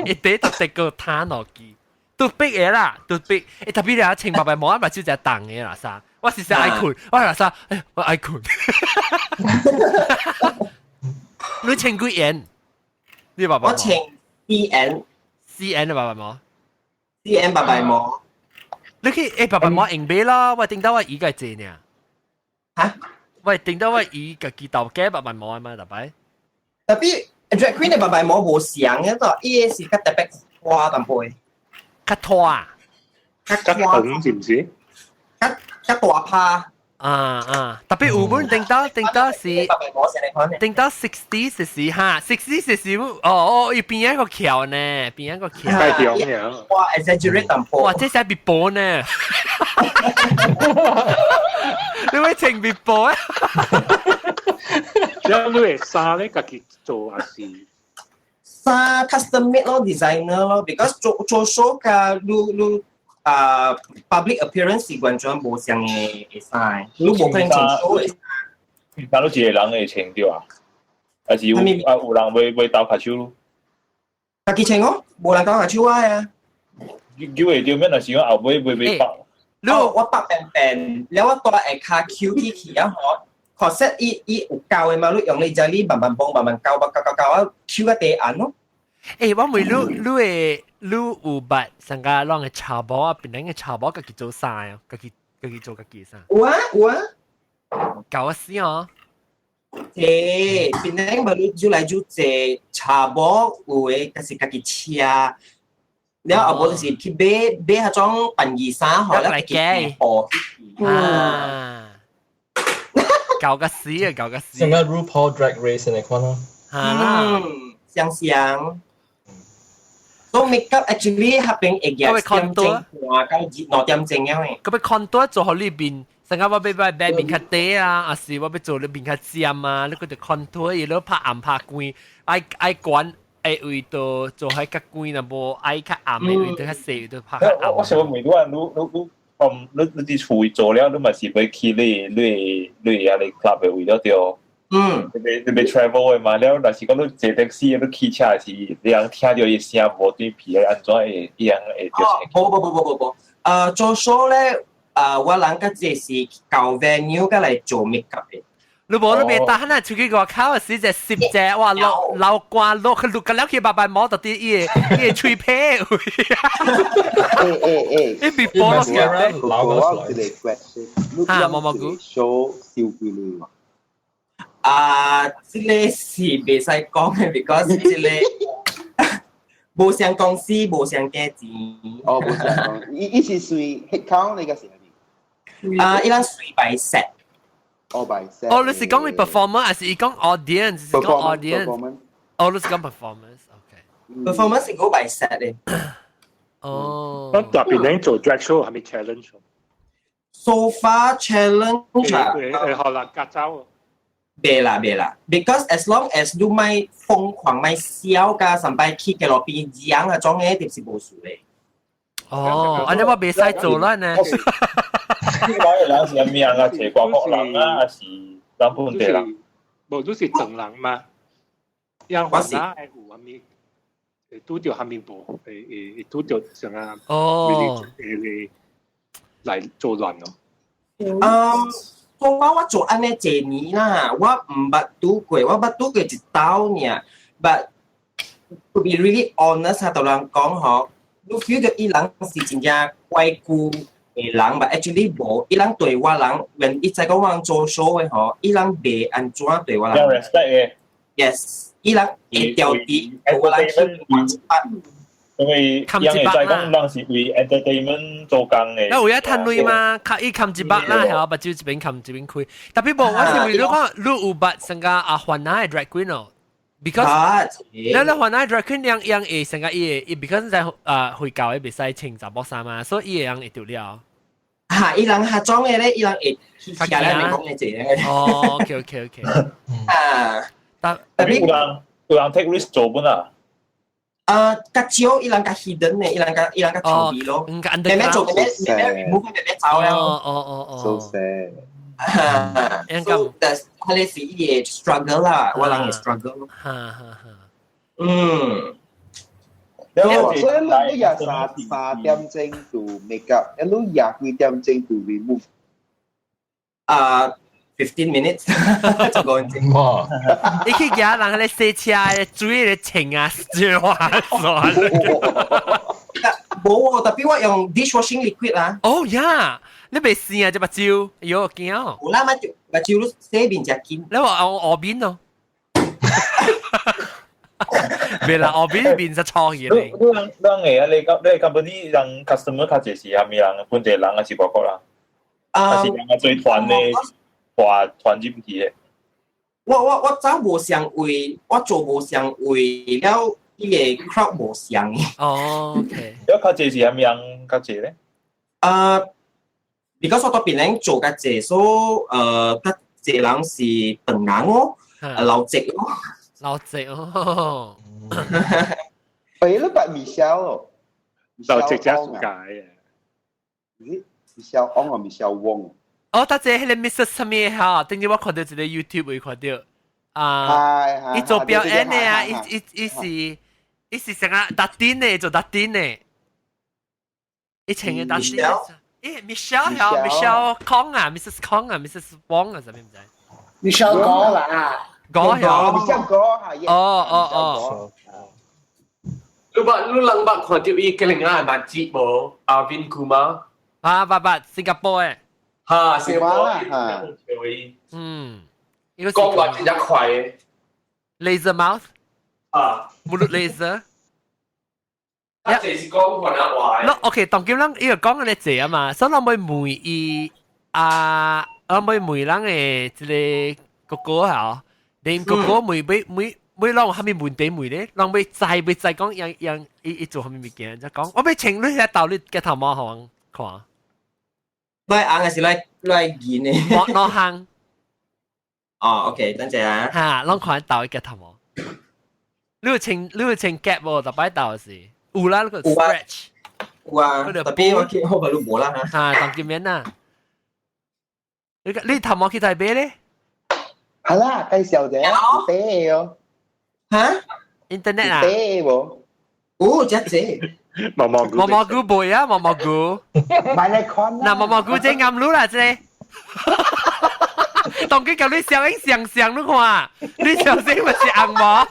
Speaker 1: 一第就滴個攤落去，都逼的啦，都逼。欸，特別你啊，穿白白毛，目睭就重的啦，啥？我是實愛睏，我啦啥？哎，我愛睏。你穿幾 N？你白白毛？
Speaker 5: 我穿 C N。
Speaker 1: C N 的白白毛。
Speaker 5: C N 白白毛。
Speaker 1: 你去欸白白毛用買啦，我頂到我姨個濟呢。
Speaker 5: 嚇？
Speaker 1: 喂，頂到我姨家己頭家白白毛嘛，大擺。
Speaker 5: 特別 drag queen 的白白毛無相嘅，都伊個是較特別花淡薄。
Speaker 1: 較拖啊？
Speaker 5: 較
Speaker 7: 較長是毋是？
Speaker 5: 較較大趴。
Speaker 1: 啊啊！特別有本頂到是頂到 60 時哈，60時哦哦，伊邊一個橋呢，邊一個橋。
Speaker 7: 太強了。
Speaker 5: 哇，exaggerate 淡薄。
Speaker 1: 哇，這是別波呢。你會穿別波啊？
Speaker 7: 這你的衫咧，家己做還是？
Speaker 5: 衫 custom made 咯，designer 咯，because 做做 show 甲你你啊 public appearance 是完全無相的的衫，你無可能穿 show 的。
Speaker 3: 衫都一個人會穿對啊？還是有啊有人會會鬥跤手？
Speaker 5: 家己穿哦，無人鬥跤手啊。
Speaker 3: 叫會對面，若是講後尾會會綁。
Speaker 5: 我白病病，了我蹛下跤翹起去啊嗬，corset 伊伊有膠的嘛，你用你隻你慢慢幫慢慢膠吧，膠膠膠啊，翹個地按咯。
Speaker 1: 欸，我問你，你會你有捌上個攏的查某啊，檳城的查某家己做衫啊，家己家己做家己衫。
Speaker 5: 有啊有啊。
Speaker 1: 搞我死哦！
Speaker 5: 濟，檳城無你就來就濟查某有的，就是家己車，了後無就是去買買彼種便宜衫，予來家己布。
Speaker 1: 啊！搞個死啊！搞個死！
Speaker 6: 像個 RuPaul Drag Race 那款咯。
Speaker 5: 嗯，相像。所以 makeup actually 彼邊會廿點鐘半到2點鐘樣的。
Speaker 1: 佮欲 contour 做予你面，成個我欲欲欲面較短啊，抑是我欲做你面較尖啊，你閣著 contour 伊咧拍暗拍光，愛愛懸的位度做彼較光，若無愛較暗的位度較細位度拍較暗。
Speaker 3: 我想問你，你你嗯，你你佇厝做了，你嘛是欲去你你你遐个 club 的位了對？你欲你欲 travel 的嘛？了，若是講你坐 taxi，你騎車時，你人聽著伊聲無對皮，按怎會伊人會著？
Speaker 5: 無無無無無無，做 show 咧，我人較濟是到 venue 佮來做 makeup 的。
Speaker 1: 你無你袂當，咱出去外口時就攝者，哇落流汗落去落個了去白白毛到底伊个伊个喙皮。
Speaker 9: 欸欸欸，
Speaker 1: 伊比波落
Speaker 9: 嘅。我有一個 question，你
Speaker 1: 哈，毛毛菇
Speaker 9: show 收幾鐳嘛？
Speaker 5: 啊，這個是袂使講的，because 這個無相公司，無相價錢。
Speaker 9: 哦，無相公，伊伊是隨 head count 你個是
Speaker 5: 咪？啊，伊人隨 by set。
Speaker 9: 哦，by set。
Speaker 1: 哦，你是講你 performer，還是伊講 audience？是講 audience？哦，你是講 performance，OK。
Speaker 5: performance 是 go by set 的。
Speaker 1: 哦。
Speaker 7: 咁特別你做 drag show 係咪 challenge？
Speaker 5: So far challenge 啊。
Speaker 7: 誒誒，好啦，隔周。
Speaker 5: 袂啦袂啦，because as long as 你莫瘋狂莫痟甲上擺去街路邊揚啊種嘅，就是無事的。
Speaker 1: 哦，按呢我袂使做啦呢。
Speaker 3: 你講的人是啥物人啊？是外國人啊，還是咱本地人？
Speaker 7: 無，都是唐人嘛。因為哪會有啥物？會拄著啥物無？會會會拄著啥啊？
Speaker 1: 哦，
Speaker 7: 會會來做亂咯。
Speaker 5: 嗯。講我我做按呢濟年啦，我毋捌拄過，我捌拄過一道爾。But to be really honest 啊，同人講吼，你 feel 著伊人是真正乖久的人，but actually 無，伊人對我人，when 伊知講我人做 show 的吼，伊人袂按怎對我人。
Speaker 3: 有 respect 的。
Speaker 5: Yes，伊人會調低，我人去一百。
Speaker 3: 因為人會知講人是為 entertainment 做工的。
Speaker 1: 那有影趁鐳嗎？較伊冚一百啦，係目睭一邊冚一邊開。特別無，我是為你講，你有捌成個阿番仔的 drag queen 哦？Because 你你番仔 drag queen 樣樣會成個伊會，伊 because 在啊回教的袂使穿查某衫嘛，所以伊會樣會著了。
Speaker 5: 嚇，伊人下裝的咧，伊人會下來咪講嘅這。
Speaker 1: 哦，OK OK OK。
Speaker 5: 啊，
Speaker 1: 但
Speaker 3: 特別有人有人 take risk 做本啊？
Speaker 5: 啊，較少伊人較 hidden 的，伊人較伊人較逃避咯。慢慢做，慢慢慢慢 remove，慢慢走了。
Speaker 1: 哦哦哦
Speaker 9: So sad。
Speaker 5: 啊，so that's 彼个是伊的 struggle 啦，我人的 struggle。
Speaker 1: 哈哈哈。
Speaker 5: 嗯。
Speaker 9: 所以你你廿三三點鐘做 make up，一路廿幾點鐘做 remove。
Speaker 5: 啊，15 minutes 就個鐘。
Speaker 6: 哇！
Speaker 1: 你去舉人咧洗車，水咧清啊，水哇算。
Speaker 5: 無喎，特別我用 dishwashing liquid 啦。
Speaker 1: 哦呀，你袂死啊？這目睭，哎喲驚。
Speaker 5: 有啦，目睭目睭你洗面誠緊。
Speaker 1: 你話我學面咯。袂啦，學面面是錯去
Speaker 3: 咧。你人人會啊？你講你 company 人 customer 較濟是啥物人？本地人還是外國人？還是人啊做團的大團入去的？
Speaker 5: 我我我走無相位，我做無相位了，伊個 crowd 無相。
Speaker 1: 哦，OK。
Speaker 3: 了較濟是啥物人較濟咧？
Speaker 5: 啊，because 我佇檳城做較濟，所以較濟人是唐人哦，老籍哦。
Speaker 1: 老籍哦。
Speaker 9: 誒，你捌 Michelle 哦？
Speaker 7: 老籍才是解嘅。
Speaker 9: Michelle Ong 或 Michelle Wong？
Speaker 1: 哦，大姐，彼個 Mrs 啥物哈？頂日我看著一個 YouTube 會看著啊，伊做表演的啊，伊伊伊是伊是啥個 Datin 的，做 Datin 的，伊穿個 Datin。誒，Michelle 係 Michelle Kong 啊，Mrs Kong 啊，Mrs Wong 啊，啥物毋知
Speaker 10: ？Michelle 哥啦，
Speaker 1: 哥係
Speaker 9: ，Michelle 哥係。
Speaker 1: 哦哦哦。
Speaker 8: 你捌你人捌看到伊個另外係節無？阿 Vin Kumar。
Speaker 1: 啊，捌捌，新加坡誒。
Speaker 8: 哈，新加坡。
Speaker 1: 嗯。
Speaker 8: 講話真正快嘅。
Speaker 1: Laser mouth。
Speaker 8: 啊。
Speaker 1: Mulut laser。
Speaker 8: 啊，這是講雲南話。
Speaker 1: 喏，OK，當今咱伊個講嘅濟啊嘛，所以咱欲問伊啊，咱欲問咱的這個哥哥嚇，連哥哥問欲問欲攏有啥物問題問咧？攏欲知欲知講樣樣伊伊做啥物物件，就講我欲穿你遐兜你鏡頭毛予阮看。
Speaker 5: 來紅還是來來銀的？
Speaker 1: 莫兩項。
Speaker 5: 哦，OK，等陣啊。
Speaker 1: 哈，攏看兜鏡頭毛。你有穿 gap 無？逐擺兜時。有啦，那個 stretch。
Speaker 5: 有啊，特別我見我咪都無啦嚇。
Speaker 1: 嚇，當見面啦。你頭毛去台北咧？
Speaker 9: 係啦，介紹者，對哦。
Speaker 5: 嚇
Speaker 1: ？Internet 啊？
Speaker 9: 對無？
Speaker 5: 哦，這這。
Speaker 7: 毛毛菇。
Speaker 1: 毛毛菇背啊，毛毛菇。
Speaker 9: 買來看。
Speaker 1: 嗱，毛毛菇這啱擼啦，這。當佢共你小英上上你看，你小心咪是紅毛。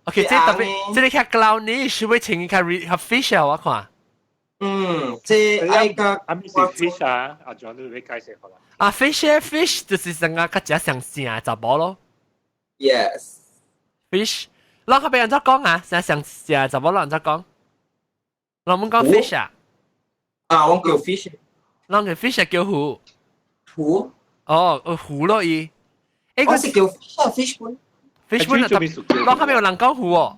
Speaker 1: OK，這特別，這個較 clownish，會穿較較 fish 啊，我看。
Speaker 5: 嗯，這愛個
Speaker 7: 啊，咪是 fish 啊，阿 John 你會解釋好啦。
Speaker 1: 啊，fish fish 就是成個較食上正查某咯。
Speaker 5: Yes。
Speaker 1: Fish，咱較欲按怎講啊？成上正查某，咱按怎講？咱們講 fish 啊？
Speaker 5: 啊，我叫 fish。
Speaker 1: 咱叫 fish 叫魚。
Speaker 5: 魚？
Speaker 1: 哦，魚咯伊。
Speaker 5: 誒，我是叫 fish 啊，fish 本。
Speaker 1: fish 本啊，咱較欲有人講魚哦。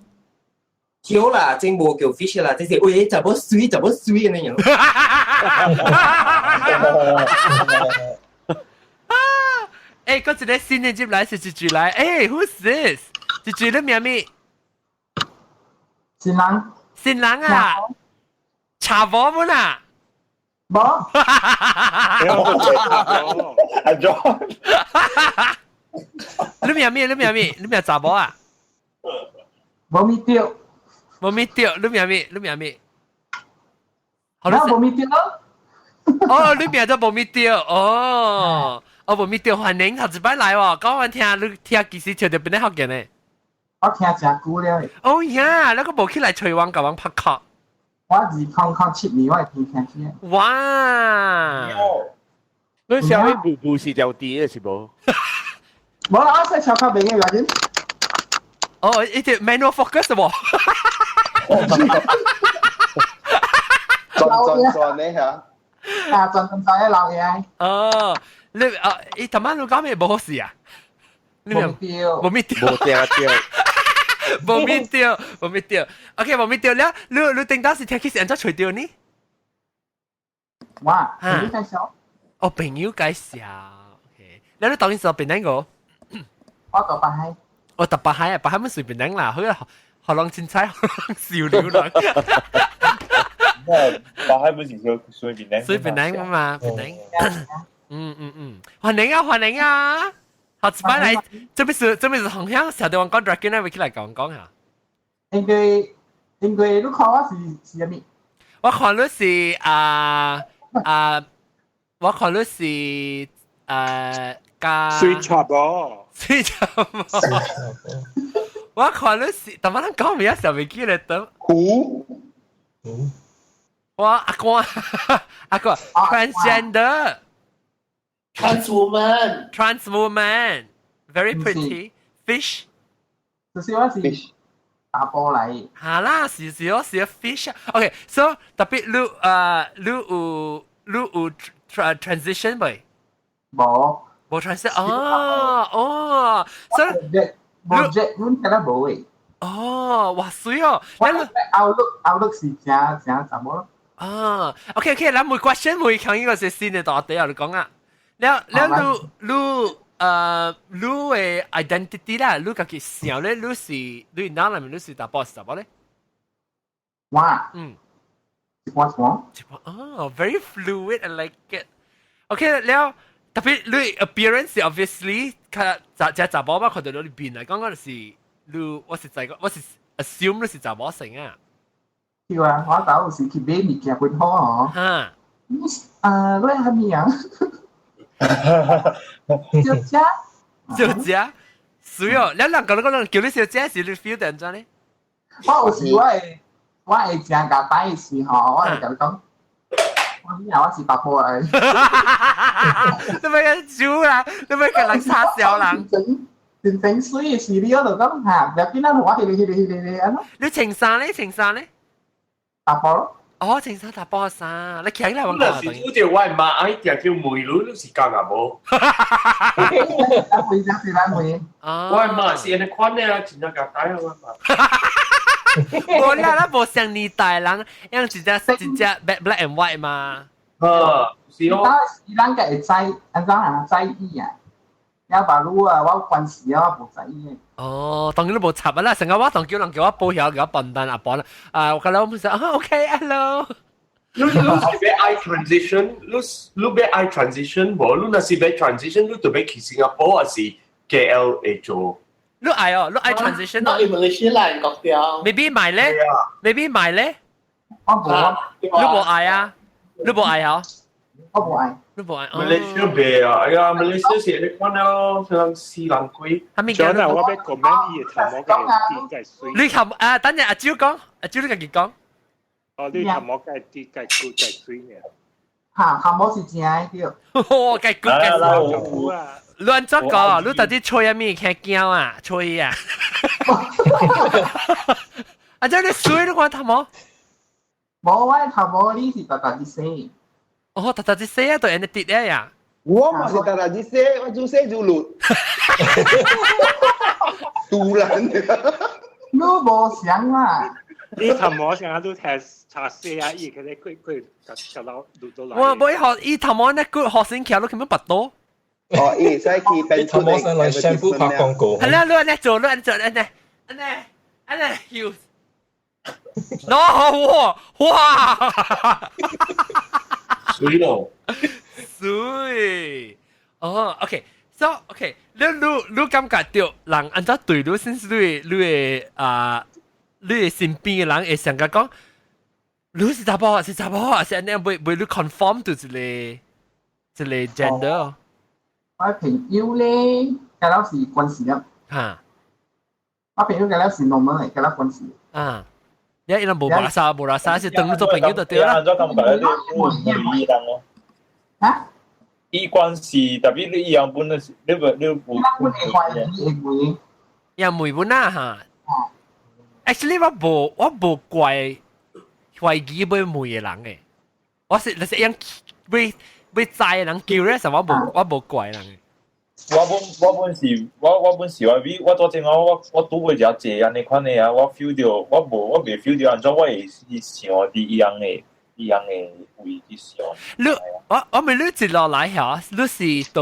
Speaker 5: 叫啦，真無叫 fish 啦，這是喂，查某媠，查某媠按呢樣。
Speaker 1: 欸，閣一个新的入來是一句來，欸，Who's this？一句你名咩？
Speaker 12: 新人。
Speaker 1: 新人啊？查某們啊？
Speaker 12: 無。
Speaker 3: 阿 John。
Speaker 1: 你名咩？你名咩？你名查某啊？
Speaker 12: 無咪對。
Speaker 1: 無咪對，你名咩？你名咩？
Speaker 12: 好啦，無咪對。
Speaker 1: 哦，你名做無咪對，哦，哦，無咪對，歡迎頭一擺來哦，講完聽你聽幾時聽著邊個福建的？
Speaker 12: 我聽誠久了。
Speaker 1: 哦呀，你閣無起來揣阮共阮拍殼。
Speaker 12: 我2007年我會聽聽起。
Speaker 1: 哇！
Speaker 8: 你小妹布布是條啲的是無？
Speaker 12: 無啦，我洗超較袂嘅原因。
Speaker 1: 哦，一隻 manual focus 無？
Speaker 9: 轉轉轉呢嚇？
Speaker 12: 啊，轉轉轉嘅老嘢。
Speaker 1: 哦，你啊，伊頭晚你講咩無好事啊？
Speaker 12: 你無對，
Speaker 1: 無咪對，
Speaker 8: 無對對，
Speaker 1: 無咪對，無咪對。OK，無咪對了，你頂當時聽起是按怎揣著呢？
Speaker 12: 哇，朋友介紹。
Speaker 1: 哦，朋友介紹。OK，你當時檳城個？
Speaker 12: 我佇北海。
Speaker 1: 我佇北海啊，北海咪隨檳城啦，好啊，學人凊彩，學人笑了啦。
Speaker 3: 北海不是叫水檳城？
Speaker 1: 水檳城嘛，檳城。嗯嗯嗯，歡迎啊，歡迎啊！好，一擺來，這邊是紅香，小弟我講 drag queen 會起來講講下。
Speaker 12: 因為你看我是啥物？
Speaker 1: 我看你是啊啊，我看你是加。
Speaker 7: 水查某。
Speaker 1: 水查某。我看你是，但我講咩啊？上未記得等。
Speaker 9: 胡。
Speaker 1: 我阿哥，阿哥，transgender。
Speaker 10: Trans woman.
Speaker 1: Trans woman. Very pretty. Fish.
Speaker 12: 就是我是查埔來。
Speaker 1: 哈啦，是是哦，是 fish。OK，so 特別你有 transition 未？
Speaker 12: 無。
Speaker 1: 無 transition 哦哦，所以
Speaker 12: 無 jet，阮敢若無誒。
Speaker 1: 哦，哇媠哦！
Speaker 12: 我 outlook 是誠誠查某咯。
Speaker 1: 啊，OK OK，咱每 question 每強呢個是新的大題啊，你講啊。了了，你的 identity 啦，你家己想咧，你是你腦內面你是查埔是查某咧？
Speaker 12: 我一半一半。
Speaker 1: 一半哦，very fluid，I like it。OK，了特別你 appearance obviously 較查只查某嘛，看到你面來講，我就是你，我是在我是 assume 你是查某性啊。
Speaker 12: 對啊，我頭有時去買物件分好哦。
Speaker 1: 嚇！
Speaker 12: 啊，你係咪啊？小姐，
Speaker 1: 小姐，水哦！你人講你講叫你小姐時，你 feel 到怎呢？
Speaker 12: 我有時我會誠夾擺的時候，我會共你講，我以後我是查埔來。
Speaker 1: 你咪個豬啦！你咪個人叉小人。
Speaker 12: 真真水的時，你我就講嚇，不要緊啦，我迄個迄個迄個按怎？
Speaker 1: 你穿衫咧？穿衫咧？
Speaker 12: 查埔咯。
Speaker 1: 哦，穿衫查埔衫，你徛來我
Speaker 8: 講。那是拄著我媽愛定叫問你，你是講啊無？
Speaker 12: 咱問，咱是咱問。
Speaker 8: 我媽是按呢款的啊，真正簡單啊，我媽。
Speaker 1: 無啦，咱無像年代人，樣一隻一隻 black and white 嘛。
Speaker 8: 啊，是咯。
Speaker 12: 當時咱個會在按怎啊在意啊？也把路啊，我有關係啊，我無在意。
Speaker 1: 哦，當然都無插啊啦，成個我當叫人叫我報曉，叫我笨蛋阿笨啊，我覺得我唔想啊，OK，hello。
Speaker 8: 你你是欲愛 transition，你你欲愛 transition 無？你若是欲 transition，你就欲去新加坡還是 KL 會做？
Speaker 1: 你愛哦，你愛 transition
Speaker 10: 哦？你 Malaysia 來國掉。
Speaker 1: Maybe 買咧，maybe 買咧。
Speaker 12: 我無，
Speaker 1: 你無愛啊？你無愛啊？
Speaker 12: 我無愛。
Speaker 1: 你無愛。
Speaker 8: Malaysia 袂啊，哎呀，Malaysia 是按呢款咯，像死人鬼。
Speaker 1: 係咪
Speaker 7: 叫我欲 comment 伊的頭毛嘅啲計水。
Speaker 1: 你頭啊？等陣阿蕉講，阿蕉你家己講。
Speaker 7: 哦，你頭毛計啲計骨計水呢？
Speaker 12: 嚇，頭毛是正的對。
Speaker 1: 哦，計骨計水。亂作個，你到底吹啥物？聽驚啊，吹啊！阿蕉你水你看頭毛？
Speaker 12: 無，我頭毛你是逐逐日洗。
Speaker 1: 哦，逐逐日洗啊，就按呢滴咧呀。
Speaker 9: 我嘛是逐逐日洗，我愈洗愈綠。突然。
Speaker 12: 你無想啦。
Speaker 7: 你頭毛成日都睇查洗啊，伊佢哋佢佢夾到錄到來。
Speaker 1: 我無學伊頭毛那個學生橋都咁樣拔刀。
Speaker 9: 哦，伊會使去變
Speaker 6: 頭毛上來 shampoo 拍廣告。
Speaker 1: 係啦，你按呢做，你按呢做，按呢，按呢，按呢，要。No！哇！
Speaker 8: 水咯，
Speaker 1: 水。哦，OK，so OK，你你你感覺到人按怎對你，先是你你的啊，你的身邊的人會想講，你是查某是查某，還是按呢袂袂你 conform 到一個一個 gender？
Speaker 12: 我朋友咧，佮了是關係啊。
Speaker 1: 嚇！
Speaker 12: 我朋友佮了是 normal 的，佮了關係。
Speaker 1: 啊！你伊人無拉薩無拉薩，是當你做朋友就對啦。
Speaker 3: 按怎感覺你你伊人哦？
Speaker 12: 啊？
Speaker 3: 伊關係特別你伊樣本是你無你無。
Speaker 12: 本會懷疑會問。
Speaker 1: 也問本啊嚇。Actually 我無我無怪懷疑欲問的人的，我是就是樣欲欲知的人 curious，我無我無怪人的。
Speaker 3: 我本我本是我我本是我比我做正我我我拄過一濟按呢款的啊，我 feel 到我無我袂 feel 到按怎我會是想佇伊樣的伊樣的位去想。
Speaker 1: 你我我問你一路來嚇，你是到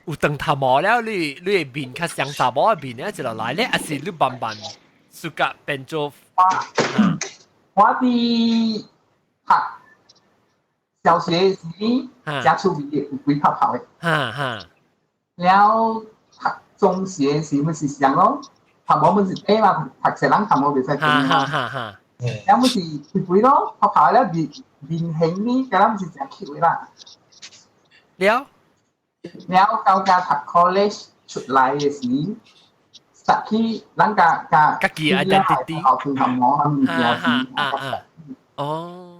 Speaker 1: 有長頭毛了，你你的面較像查某的面咧，一路來咧，還是你慢慢暑假變做？
Speaker 12: 我佇讀小學時，誠趣味的，有幾泡泡的。
Speaker 1: 哈哈。
Speaker 12: 了讀中學時毋是像咯，頭毛毋是短嘛，讀冊人頭毛袂使長嘛。
Speaker 1: 哈哈。
Speaker 12: 了毋是肥肥咯，泡泡了面面型呢，敢若毋是誠 cute 的啦。
Speaker 1: 了。
Speaker 12: 了到家讀 college 出來的時，實去咱共共
Speaker 1: 家己 identity
Speaker 12: 後頭毛物件
Speaker 1: 啊啊哦。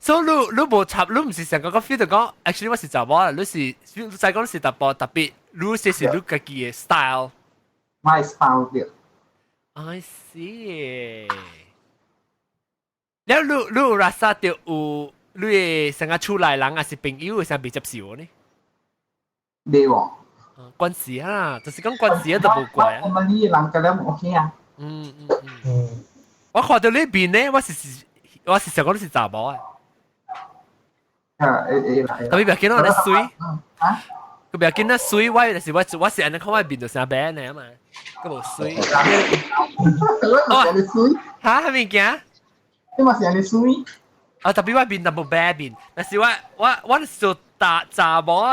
Speaker 1: 所以你你無插，你毋是成個個 feel 就講，actually 我是查某啦，你是你再講你是查埔，特別你這是你家己的 style。
Speaker 12: My style 對。
Speaker 1: I see。了你你有 rasa 著有你的成個厝內人還是朋友會啥袂接受呢？
Speaker 12: 袂喎。
Speaker 1: 關係啊，就是講關係啊，都無怪啊。
Speaker 12: 我們呢人覺得 OK 啊。
Speaker 1: 嗯嗯嗯。我看到你面咧，我是是我是想講你是查某啊。
Speaker 12: 啊，會會來。
Speaker 1: 特別不要緊我咧水。
Speaker 12: 啊？
Speaker 1: 佢不要緊，那水我就是我我是按呢看我面就成白呢嘛，佢無水。
Speaker 12: 哦，你水？
Speaker 1: 嚇，係物件？
Speaker 12: 你嘛是按呢水？
Speaker 1: 啊，特別我面淡薄白面，但是我我我做查查某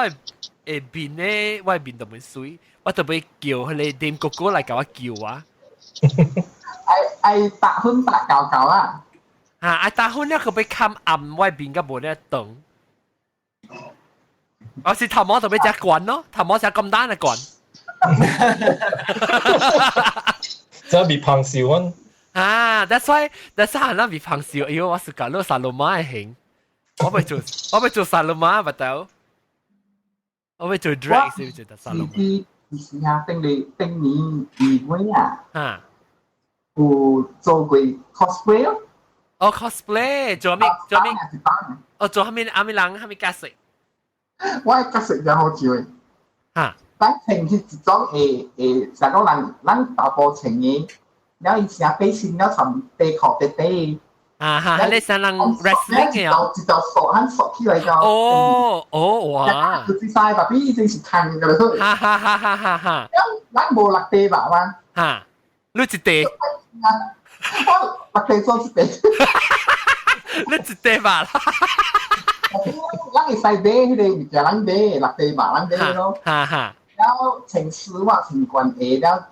Speaker 1: 的面咧，我面就袂水，我特別叫彼個林哥哥來共我救我。
Speaker 12: 愛愛打粉打厚厚啊！
Speaker 1: 嚇？嚇，啊，但好咧，佢被冚暗，我面個無咧長。我是頭毛就俾隻棍咯，頭毛就咁單嘅棍。
Speaker 6: 真係胖少啊！
Speaker 1: 啊，that's why 係啦，比胖少，哎呦，我是搞到沙魯馬嘅型，我咪做我咪做沙魯馬不到，我咪做 drag 先做得沙魯馬。
Speaker 12: 是啊，頂你頂年二月啊，
Speaker 1: 嚇，
Speaker 12: 有做過 cosplay 咯。
Speaker 1: 哦，cosplay 做咩做咩？哦，做咩阿咩人阿咩角色？
Speaker 12: 我角色就好笑嘅。
Speaker 1: 嚇！
Speaker 12: 咱穿是一種會會，成講人咱大埔穿嘅，了伊成背心了穿底褲短短嘅。
Speaker 1: 啊哈！你成人 wrestling 嘅
Speaker 12: 啊？一條索很索起來就。
Speaker 1: 哦哦哇！
Speaker 12: 佢只衫特別已經是空嘅啦。
Speaker 1: 哈哈哈哈哈哈！
Speaker 12: 咱無落地吧嘛？
Speaker 1: 嚇！你一地？
Speaker 12: 我落地做一地。
Speaker 1: 你一地吧？
Speaker 12: 咱會使買彼個物件，咱買落地吧，咱買咯。
Speaker 1: 哈哈。
Speaker 12: 了穿絲襪穿懸鞋了，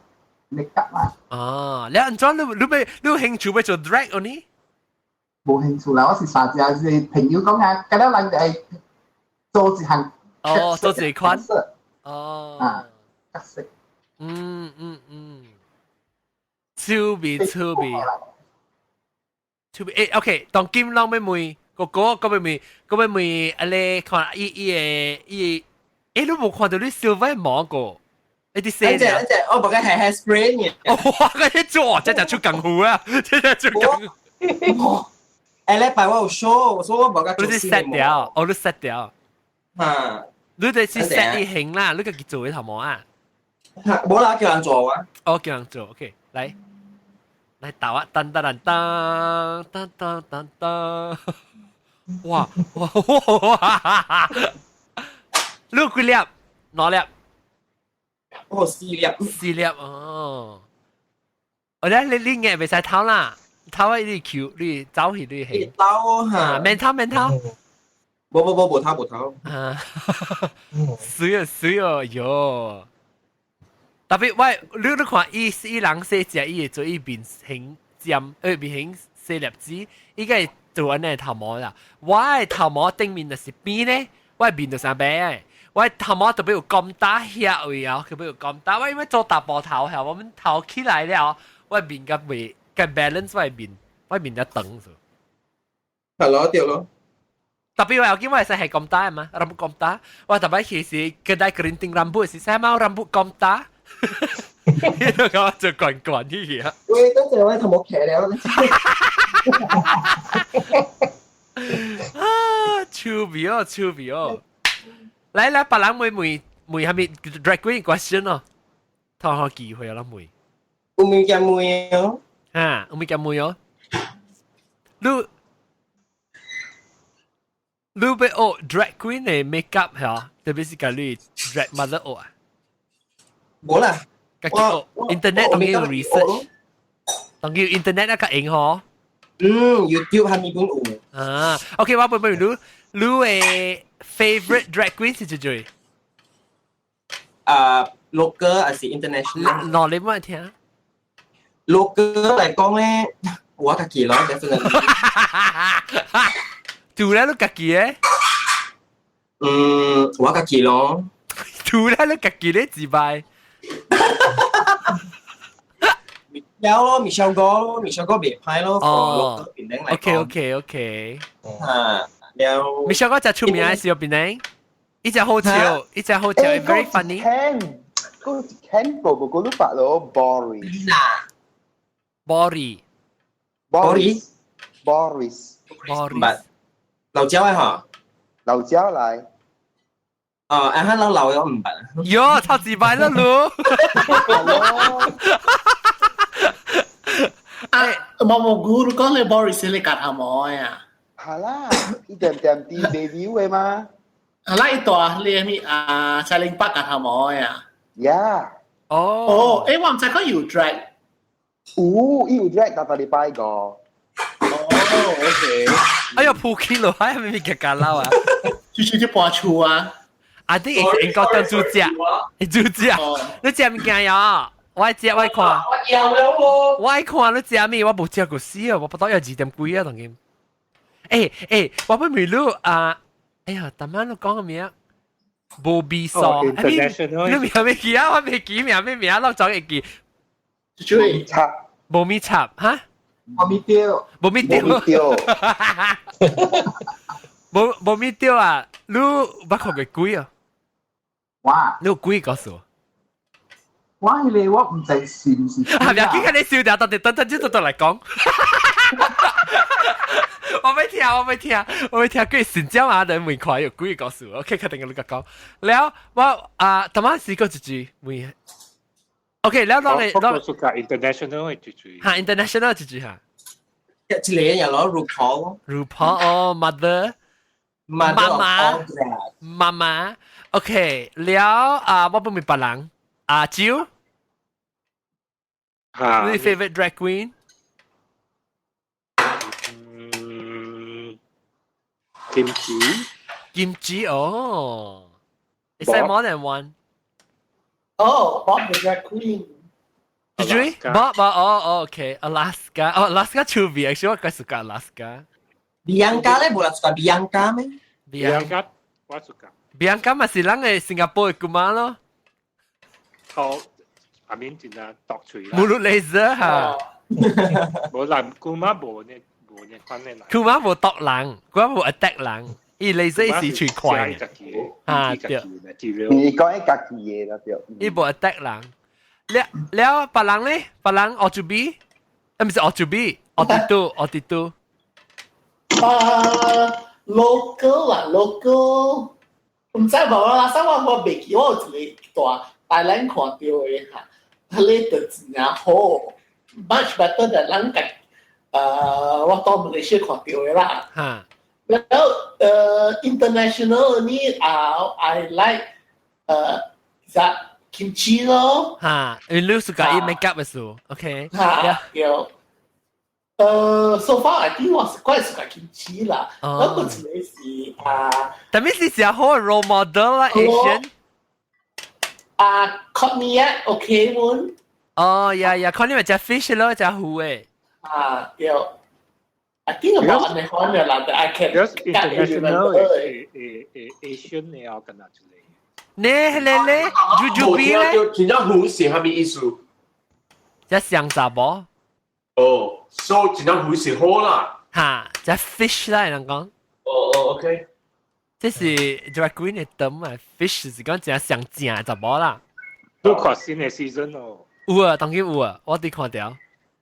Speaker 12: 你夾嘛？
Speaker 1: 哦，了按怎你你欲你有興趣欲做 drag 哦呢？
Speaker 12: 無興趣啦，我是三隻是朋友講啊，今日咱就會做一項。
Speaker 1: 哦，做一款。哦。
Speaker 12: 啊，角色。
Speaker 1: 嗯嗯嗯。趣味趣味。趣味誒，OK，當今攏欲問哥哥，閣欲問，閣欲問，啊你看伊伊個伊，誒你無看到你 silver 毛個？你啲寫
Speaker 5: 隻隻，我冇嘅係 hairspray 呢。
Speaker 1: 哇！嗰啲做，這就出功夫啊！這就出功夫。
Speaker 5: 下禮拜我有 show，所以我冇嘅
Speaker 1: 你是 set 掉，哦，你 set 掉。
Speaker 5: 嚇！
Speaker 1: 你就是 set 一型啦，你家己做嘅頭毛啊？
Speaker 5: 冇啦，叫人做啊。
Speaker 1: 哦，叫人做，OK，來，來打啊，噔噔噔噔噔噔噔噔，哇哇哇！你有幾粒？兩粒？
Speaker 5: 哦，四粒。
Speaker 1: 四粒哦。我咧，你你眼袂使偷啦，偷啊！你球，你走去你去。
Speaker 5: 偷嚇。
Speaker 1: 免偷免偷。
Speaker 5: 無無無無偷無偷。
Speaker 1: 啊！水啊水啊喲！特別喂，你你看伊伊人洗食，伊會做伊面型尖，面型細粒子，伊個做按呢頭毛啦。我的頭毛頂面就是邊咧，我的面就是白的。我的頭毛特別有咁大遐位啊，特別有咁大。我因為做大波頭嚇，我們頭起來了，我的面甲袂甲 balance 我的面，我的面就長咗。
Speaker 5: 係咯，對咯。
Speaker 1: 特別我有見我係係咁大嘛，rambut 咁大。我特別其實kedai kerinting rambut 是啥嘛 rambut 咁大。呢度講就滾滾啲嘢。
Speaker 5: 喂，等陣我頭毛騎了。
Speaker 1: 啊，趣味哦，趣味哦。來來，別人問問問下面 drag queen question 哦，討好機會啦問。
Speaker 5: 有物件問哦。
Speaker 1: 啊，有物件問哦。你你欲學 drag queen 的 makeup 嚇，特別是共你 drag mother 學啊？
Speaker 5: 無啦。
Speaker 1: 家己學 internet 當然有 research，當然 internet 啊較用嗬。
Speaker 5: 嗯，YouTube 係咪本有？
Speaker 1: 啊，OK，我問問你，你的 favorite drag queen 是啥？
Speaker 5: 啊，local 還是 international？
Speaker 1: 喏，你冇聽。
Speaker 5: local 來講咧，我家己咯，definitely。
Speaker 1: 做咧你家己嘅？
Speaker 5: 嗯，我家己咯。
Speaker 1: 做咧你家己咧自敗。
Speaker 5: 有咯，Michelle 哥咯，Michelle 哥別派咯，
Speaker 1: 哦
Speaker 5: local 邊頂嚟講。
Speaker 1: OK OK OK。
Speaker 5: 啊，了。
Speaker 1: Michelle 哥就出名喺小邊頂，一隻好笑，一隻好笑，very funny。
Speaker 9: Ken，嗰個 Ken 個個都發咯，Boris。
Speaker 1: Boris。
Speaker 9: Boris。 Boris。
Speaker 1: Boris。
Speaker 5: 老焦嘅嗬？
Speaker 9: 老焦嚟。
Speaker 5: 哦，啊哈，老老咗唔捌。
Speaker 1: 喲，超自敗啦，嚕。
Speaker 10: 啊，毛毛菇，你講你 Boris 你夾頭毛啊？
Speaker 9: 係啦，一點點啲 baby 嘅嘛。
Speaker 10: 係啦，一大你係咪啊？蔡玲北夾頭毛啊？
Speaker 9: Yeah。
Speaker 1: 哦。
Speaker 10: 哦，誒，我唔知講有 drag。
Speaker 9: 有，伊有 drag 逐個禮拜個。
Speaker 10: 哦，OK。
Speaker 1: 哎呀，撲起落來，係咪夾夾撈啊？
Speaker 10: 就是去搬厝啊。
Speaker 1: 啊！你應該當主食，你主食，你食物件呀？我愛食，我愛看。
Speaker 5: 我要了喎。
Speaker 1: 我愛看你食咩？我無食過死啊！我不到要2點幾啊，當今。欸欸，我欲問你啊，哎呀，逐擺你講個名，無味素，
Speaker 7: international
Speaker 1: 你名未記啊？我未記名咩名，我總會記。
Speaker 9: 無米插，
Speaker 1: 無米插哈？
Speaker 12: 無米丟，
Speaker 1: 無米丟，
Speaker 9: 無米丟，
Speaker 1: 無無米丟啊！你捌看過鬼啊？
Speaker 12: 哇！
Speaker 1: 你有鬼故事？
Speaker 12: 我彼個我毋知是毋是。
Speaker 1: 啊！不要緊，你笑掉，等等等陣就來講。我欲聽，我欲聽，我欲聽，鬼神椒啊！人問看有鬼故事，OK，確定你講。了，我啊，頭晚試過一句問。OK，了，咱嚟，
Speaker 7: 咱屬個 international 的一句。
Speaker 1: 哈，international 一句哈。
Speaker 5: 一個人攞 RuPaul。
Speaker 1: RuPaul 哦，mother。媽媽。媽媽。OK，了啊，我欲問別人。阿蕉。
Speaker 7: 哈。
Speaker 1: 你 favorite drag queen？
Speaker 7: 嗯，金雞。
Speaker 1: 金雞哦。Is that more than one？
Speaker 10: 哦，Bob the drag queen。
Speaker 1: Did you? Bob，哦哦，OK，Alaska，哦，Alaska 趣味，actually 我較喜歡 Alaska。
Speaker 5: Bianca 咧，無人喜歡 Bianca 咩
Speaker 7: ？Bianca，我喜歡。
Speaker 1: Bianca 嘛是咱的新加坡的姑媽咯。
Speaker 7: 頭下面真正毒喙啦。
Speaker 1: 無路 laser 哈。
Speaker 7: 無人姑媽無呢無呢款的人。
Speaker 1: 姑媽無毒人，姑媽無 attack 人，伊 laser 是喙快嘅。啊對。
Speaker 9: 你講伊家己的啦對。
Speaker 1: 伊無 attack 人。了了，別人咧，別人學住 B，啊，毋是學住 B，學啲都，學啲都。
Speaker 10: 啊，local 啊，local，毋知無啦，啥我我袂記，我有一個大大咱看到的哈，彼個就真正好，much better than 咱家，我到馬來西亞看到的啦。
Speaker 1: 哈。
Speaker 10: 然後international 呢啊，I like 其實 Kim Chi 咯。
Speaker 1: 哈，你是講伊 make up 的時候，OK。
Speaker 10: 哈，對。So far I think 我是怪是個 Kim Chi 啦，那個一個是啊，
Speaker 1: 但係是真好 role model 啦，Asian。
Speaker 10: 啊，Courtney OK 滿。
Speaker 1: 哦，呀呀，Courtney 咪隻 fish 咯，隻魚誒。
Speaker 10: 啊，對。I think about 按呢款的啦，I can
Speaker 7: international 誒誒誒 Asian 的哦，敢若一個。
Speaker 1: 呢，咧咧，Jujubee 咧。
Speaker 8: 真正魚是啥物意思？
Speaker 1: 隻香查某。
Speaker 8: 哦，所以真正魚是好啦。
Speaker 1: 哈，隻 fish 啦，人講。
Speaker 8: 哦哦，OK。
Speaker 1: 這是 drag queen 的 term 啊，fish 是講真上正查某啦。
Speaker 7: 都看新的 season 哦。
Speaker 1: 有啊，當然有啊，我佇看著。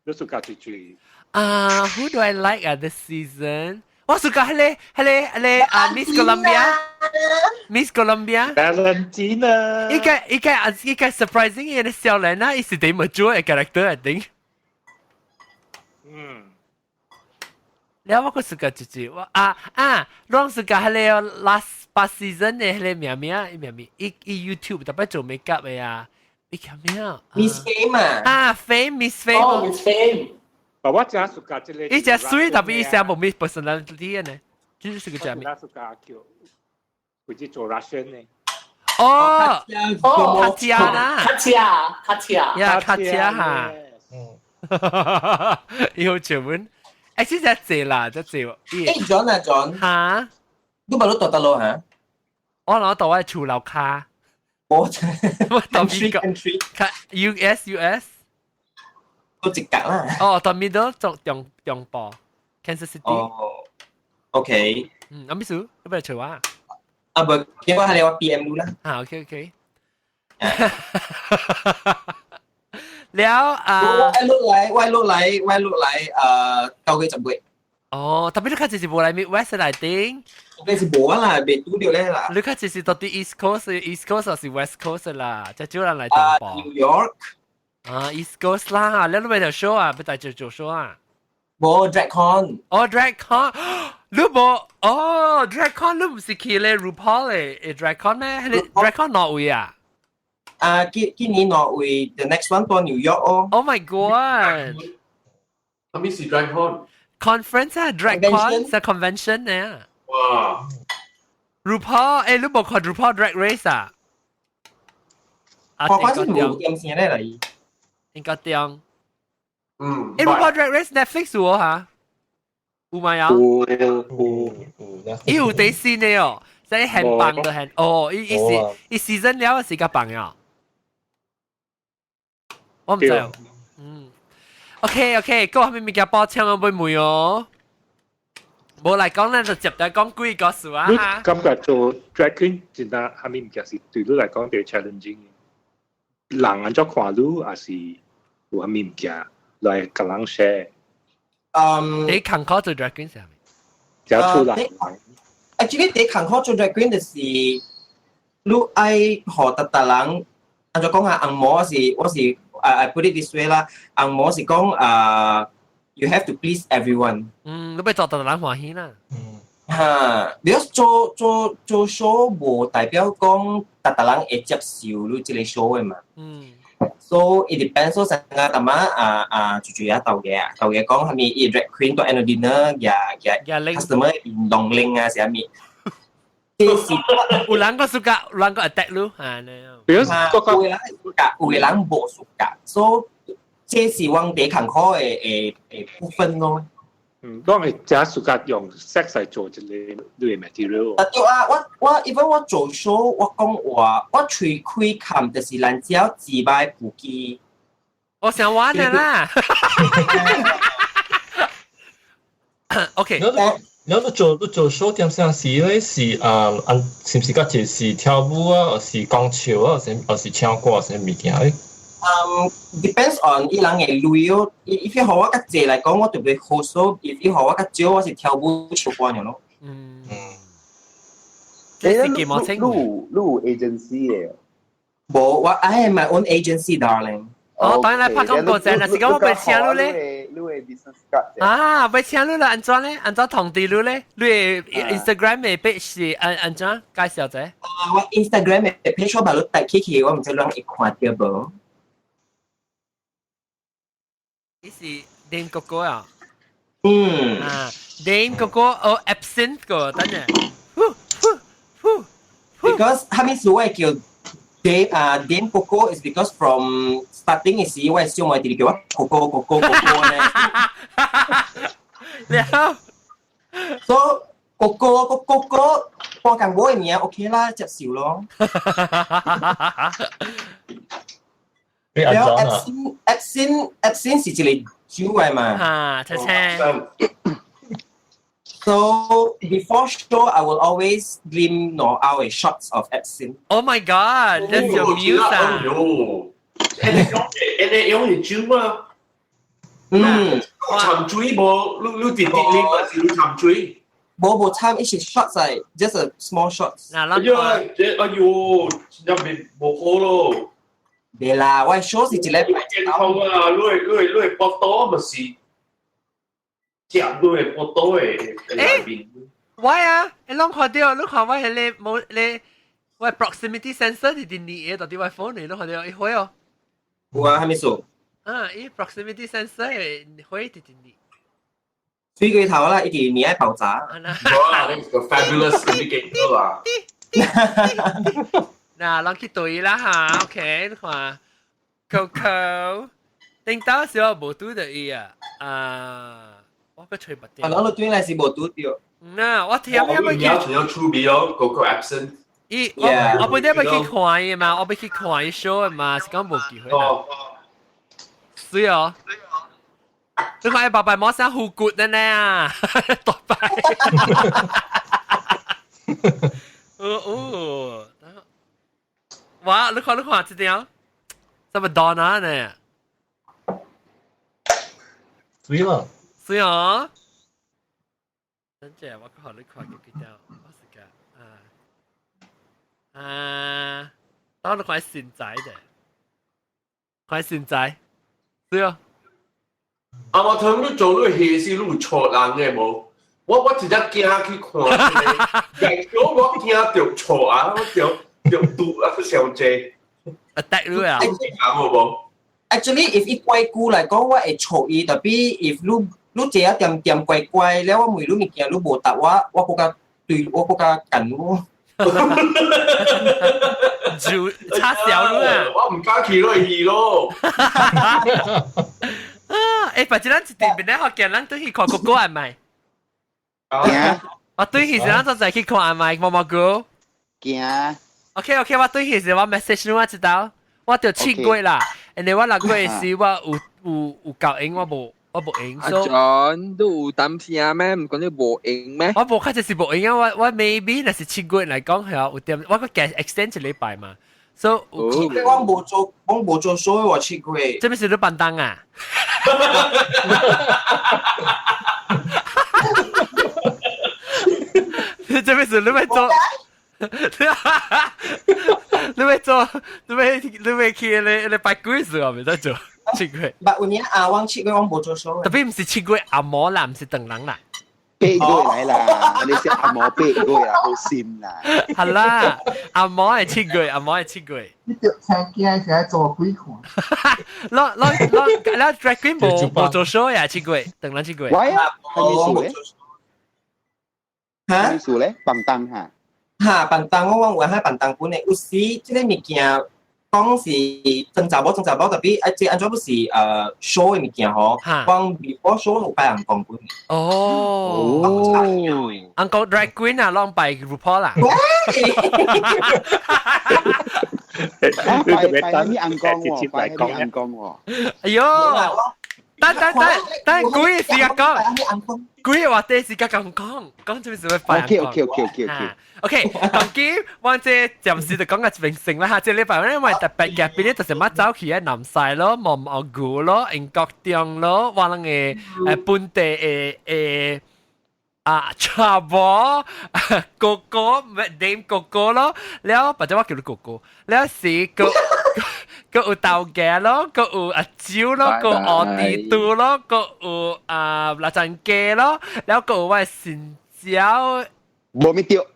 Speaker 7: 你喜歡誰誰？
Speaker 1: 啊，Who do I like at this season？我喜歡彼個彼個彼個啊，Miss Colombia，Miss Colombia。
Speaker 7: Valentina。
Speaker 1: 伊個伊個伊個 surprising 伊個少年啊，伊是啲 mature 的 character I think。
Speaker 7: 嗯。
Speaker 1: 了我閣喜歡一隻，我啊啊，攏喜歡彼個 last 八 season 的彼個名名，伊名名，伊伊 YouTube 特別做 makeup 的啊，伊叫咩啊
Speaker 5: ？Miss Fame 啊。
Speaker 1: 啊，Fame，Miss Fame。
Speaker 10: 哦，Miss Fame。
Speaker 7: 但我真喜歡這個。
Speaker 1: 伊隻水特別伊寫無咩 personality 呢，就是個隻咩？
Speaker 7: 我喜歡叫，佢是做 Russian 的。
Speaker 1: 哦，哦，卡加啦，
Speaker 10: 卡加，卡加，
Speaker 1: 呀，卡加哈。嗯。伊好笑阮，欸，這隻濟啦，這濟。
Speaker 5: 欸，John 啊，John。
Speaker 1: 哈？
Speaker 5: 你捌你蹛佗落哈？
Speaker 1: 我攞到我厝樓跤。
Speaker 5: 我
Speaker 1: 我到美國。卡 US US。
Speaker 5: 都一格啦。
Speaker 1: 哦，到 middle 中中中部，Kansas City。
Speaker 5: 哦，OK。
Speaker 1: 嗯，阿咩事？你不嚟找我？
Speaker 5: 啊不，結果係你話 PM 啦。
Speaker 1: 啊，OK OK。了啊！
Speaker 5: 我落來，我落來，我落來，9月10月。
Speaker 1: 哦，特別你較濟是無來 Midwest 內頂。
Speaker 5: 你是無啦，袂拄著咧啦。
Speaker 1: 你較濟是到佇 East Coast，East Coast 還是 West Coast 啦？才少人來中部。
Speaker 5: New York。
Speaker 1: 啊，East Coast 啦，你都未條 show 啊？不帶做做 show 啊？
Speaker 5: 無 DragCon。
Speaker 1: 哦，DragCon，你無哦，DragCon 你毋是去咧 RuPaul 的 DragCon 咩？彼個 DragCon 哪位啊？
Speaker 5: 啊，今今年挪威，the next one 到 New York 哦。
Speaker 1: Oh my god！
Speaker 8: 啥物是 DragCon？
Speaker 1: Conference 啊，DragCon 是 convention 呢。
Speaker 8: 哇
Speaker 1: ！RuPaul，欸，你無看 RuPaul Drag Race 啊？
Speaker 5: 啊，我關心無點聲咧嚟。
Speaker 1: 應該點？
Speaker 8: 嗯。
Speaker 1: 欸，RuPaul Drag Race Netflix 有哈？有嗎？有
Speaker 7: 有有
Speaker 6: 有，
Speaker 1: 伊有底線的哦，所以很棒的很哦，伊伊是伊 season 了是較棒呀。我毋知哦。嗯，OK OK，閣有啥物物件補充啊？欲問哦。無來講，咱就接來講幾個事啊。
Speaker 7: 你感覺做 drag queen 真正啥物物件是對你來講最 challenging 的？人按怎看你，還是有啥物物件來共人 share？
Speaker 1: 你艱苦做 drag queen 是啥物？
Speaker 7: 遮出來。
Speaker 5: Actually，第艱苦做 drag queen 就是你愛予逐逐人，按怎講啊？紅毛是我是啊，I put it this way 啦，紅毛是講啊，you have to please everyone。
Speaker 1: 嗯，你欲做逐人歡喜啦。
Speaker 6: 嗯。
Speaker 5: 哈，because 做做做 show 無代表講逐逐人會接受你這個 show 的嘛。So it depends 所以成個淡仔啊啊，住住啊頭家啊，頭家講啥物伊 drag queen 到 end dinner 也也 customer 弄零啊啥物。這是
Speaker 1: 有人個 suka，有人個 attack 你，啊，
Speaker 7: 比如
Speaker 5: 有的人 suka，有的人無 suka，所以這是阮第艱苦的的的部分咯。
Speaker 7: 嗯，當係真 suka 用 sex 來做一個你的 material。
Speaker 5: 啊對啊，我我 even 我做 show，我講話我喙開冚，就是咱只要自擺布機。
Speaker 1: 我想玩的啦。OK。
Speaker 6: 你做你做 show 點啥時咧是啊，按是毋是較濟是跳舞啊，還是講笑啊，還是唱歌，還是物件咧？
Speaker 5: 嗯，depends on 伊人的類哦。伊伊予我較濟來講，我就會好數；伊予我較少，我是跳舞唱歌爾咯。
Speaker 1: 嗯。
Speaker 9: 你你你有 agency 的？
Speaker 5: 無，我 I have my own agency, darling。
Speaker 1: 哦，當然來拍廣告啫，若是講我欲請你咧。
Speaker 9: 你的 business card。
Speaker 1: 啊，欲請你啦，按怎咧？按怎通知你咧？你的 Instagram 的 page 是按按怎介紹者？
Speaker 5: 啊，我 Instagram 的 page 我把你帶起去，我毋知人會看著無。
Speaker 1: 你是 Dame 哥哥啊？
Speaker 5: 嗯。
Speaker 1: 啊，Dame 哥哥哦，absinthe 個，等陣。呼呼呼。
Speaker 5: Because 哈物事我會叫 Dame 啊 Dame Coco is because from starting 的時，我的小妹弟弟叫我 Coco Coco Coco 咧。
Speaker 1: 了。
Speaker 5: So Coco Coco Coco 幫緊我的名 OK 啦，接受咯。了 absinthe absinthe absinthe 是一個酒來嘛。
Speaker 1: 啊，切切。
Speaker 5: So before show, I will always drink 兩甌 shots of absinthe.
Speaker 1: Oh my God, that's your muse 啊！
Speaker 8: 欸，你用是酒嗎？
Speaker 5: 嗯。
Speaker 8: 摻水無？你你直直啉還是你摻水？
Speaker 5: 無無摻，伊是 shots 來，just a small shots。
Speaker 1: 嗱，
Speaker 8: 哎呀，這哎喲，真正袂無好咯。
Speaker 5: 袂啦，我 show 是一禮拜。
Speaker 8: 健康啊，你的你的你的腹肚嘛是食你的腹肚的內面。
Speaker 1: 喂啊，你攏看著，你看我彼个無咧，我 proximity sensor 是佇你的，到底我 phone 裡，你看著伊火哦。
Speaker 5: 有啊，啥物事？
Speaker 1: 啊，伊 proximity sensor 會火佇佇你。
Speaker 5: 水過頭啦，一直你愛爆炸。
Speaker 8: 哇，那個 fabulous indicator 啊！
Speaker 1: 嗱，攏去對啦哈，OK，你看，Coco，頂到時我無拄著伊啊，啊，我閣揣袂著。
Speaker 5: 啊，咱對來是無拄著。
Speaker 1: 嗱，我聽咩欲
Speaker 8: 去？你要出名哦，Coco absinthe。
Speaker 1: 伊我我本來欲去看伊嘛，我欲去看伊 show 嘛，是講無機會啦。是哦。你看伊爸爸摸聲虎骨的呢啊，大擺。哦哦，哇！你看你看這條，這麼 Donna 呢？
Speaker 6: 水啦。
Speaker 1: 是哦。等陣我看你看幾條，我時間啊啊，當你看現在的，看現在，是哦。
Speaker 8: 啊！我聽你做你戲是你有錯人的無？我我真正驚去看，如果我驚著錯啊，我著著毒啊，傷濟。
Speaker 1: attack 你啊？
Speaker 8: 講無？
Speaker 5: Actually, if 伊乖久來講，我會錯伊。特別 if 你你坐啊點點乖乖，了我問你物件，你無答我，我閣較對我閣較近我。
Speaker 1: 就插小你啊！
Speaker 8: 我毋敢去落去咯。
Speaker 1: 啊！欸，反正咱一定邊咧學見，咱都去看哥哥係咪？
Speaker 9: 行。
Speaker 1: 我對其實咱就再去看咪毛毛菇。
Speaker 9: 行。
Speaker 1: OK OK，我對其實我 message 你我知道，我就7月啦，and then 我6月時我有有有夠閒，我無閒。
Speaker 11: 阿 John 都有擔心咩？唔講你無閒咩？
Speaker 1: 我無確實是無閒啊！我 maybe 若是七月來講係有點，我個 extend 一禮拜嘛。所
Speaker 5: 以我無做，我無做 show 我7月。
Speaker 1: 這邊是你板凳啊？這邊是你咪做？你咪做？你咪去你拜鬼事啊？咪得做七月。
Speaker 5: 但有年啊，我七月我無做 show。
Speaker 1: 特別唔是七月阿摩啦，唔是等人啦。
Speaker 9: 8月來啦，你是阿摩8月啦，好心啦。
Speaker 1: 係啦，阿摩係七月，阿摩係七月。
Speaker 12: 你著青驚是愛做鬼看。
Speaker 1: 攞攞攞，攞 drag queen 無做 show 呀，七月，等人七月。
Speaker 9: 喂啊，係咩事咧？
Speaker 5: 嚇？
Speaker 9: 咩事咧？笨蛋嚇。
Speaker 5: 嚇，笨蛋我有喺笨蛋本嘅，有時這個物件講是真查某真查某，特別啊，這按怎不是show 的物件吼，講 before show 有拜人講本。
Speaker 1: 哦，按講 drag queen 啊，攏拜 RuPaul 啦。
Speaker 9: 拜拜你按講喎，拜你按講喎。
Speaker 1: 哎喲，等等等等，鬼時間講，鬼話題時間講講，講做咩事會拜人講
Speaker 9: ？OK OK OK OK OK。
Speaker 1: OK，當今我這暫時就講個明星啦嚇，這禮拜因為特別嘅邊咧就是乜走去嘅南西咯、毛毛菇咯、英國中咯，我人嘅本地嘅啊查某哥哥唔係點哥哥咯，了或者我叫你哥哥，了是個個有豆芽咯，個有阿蕉咯，個有地肚咯，個有啊臘腸雞咯，了個有我的新椒，
Speaker 9: 無咪掉。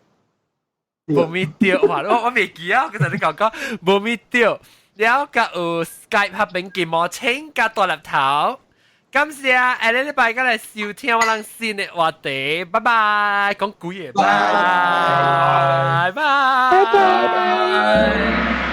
Speaker 1: 無咪掉，哇！我未記啊，我同你講講，無咪掉，了個有 Skype 合並金毛青加大粒頭。感謝，下禮拜過來收聽我人新的話題，拜拜，講鬼嘢，拜拜，拜拜。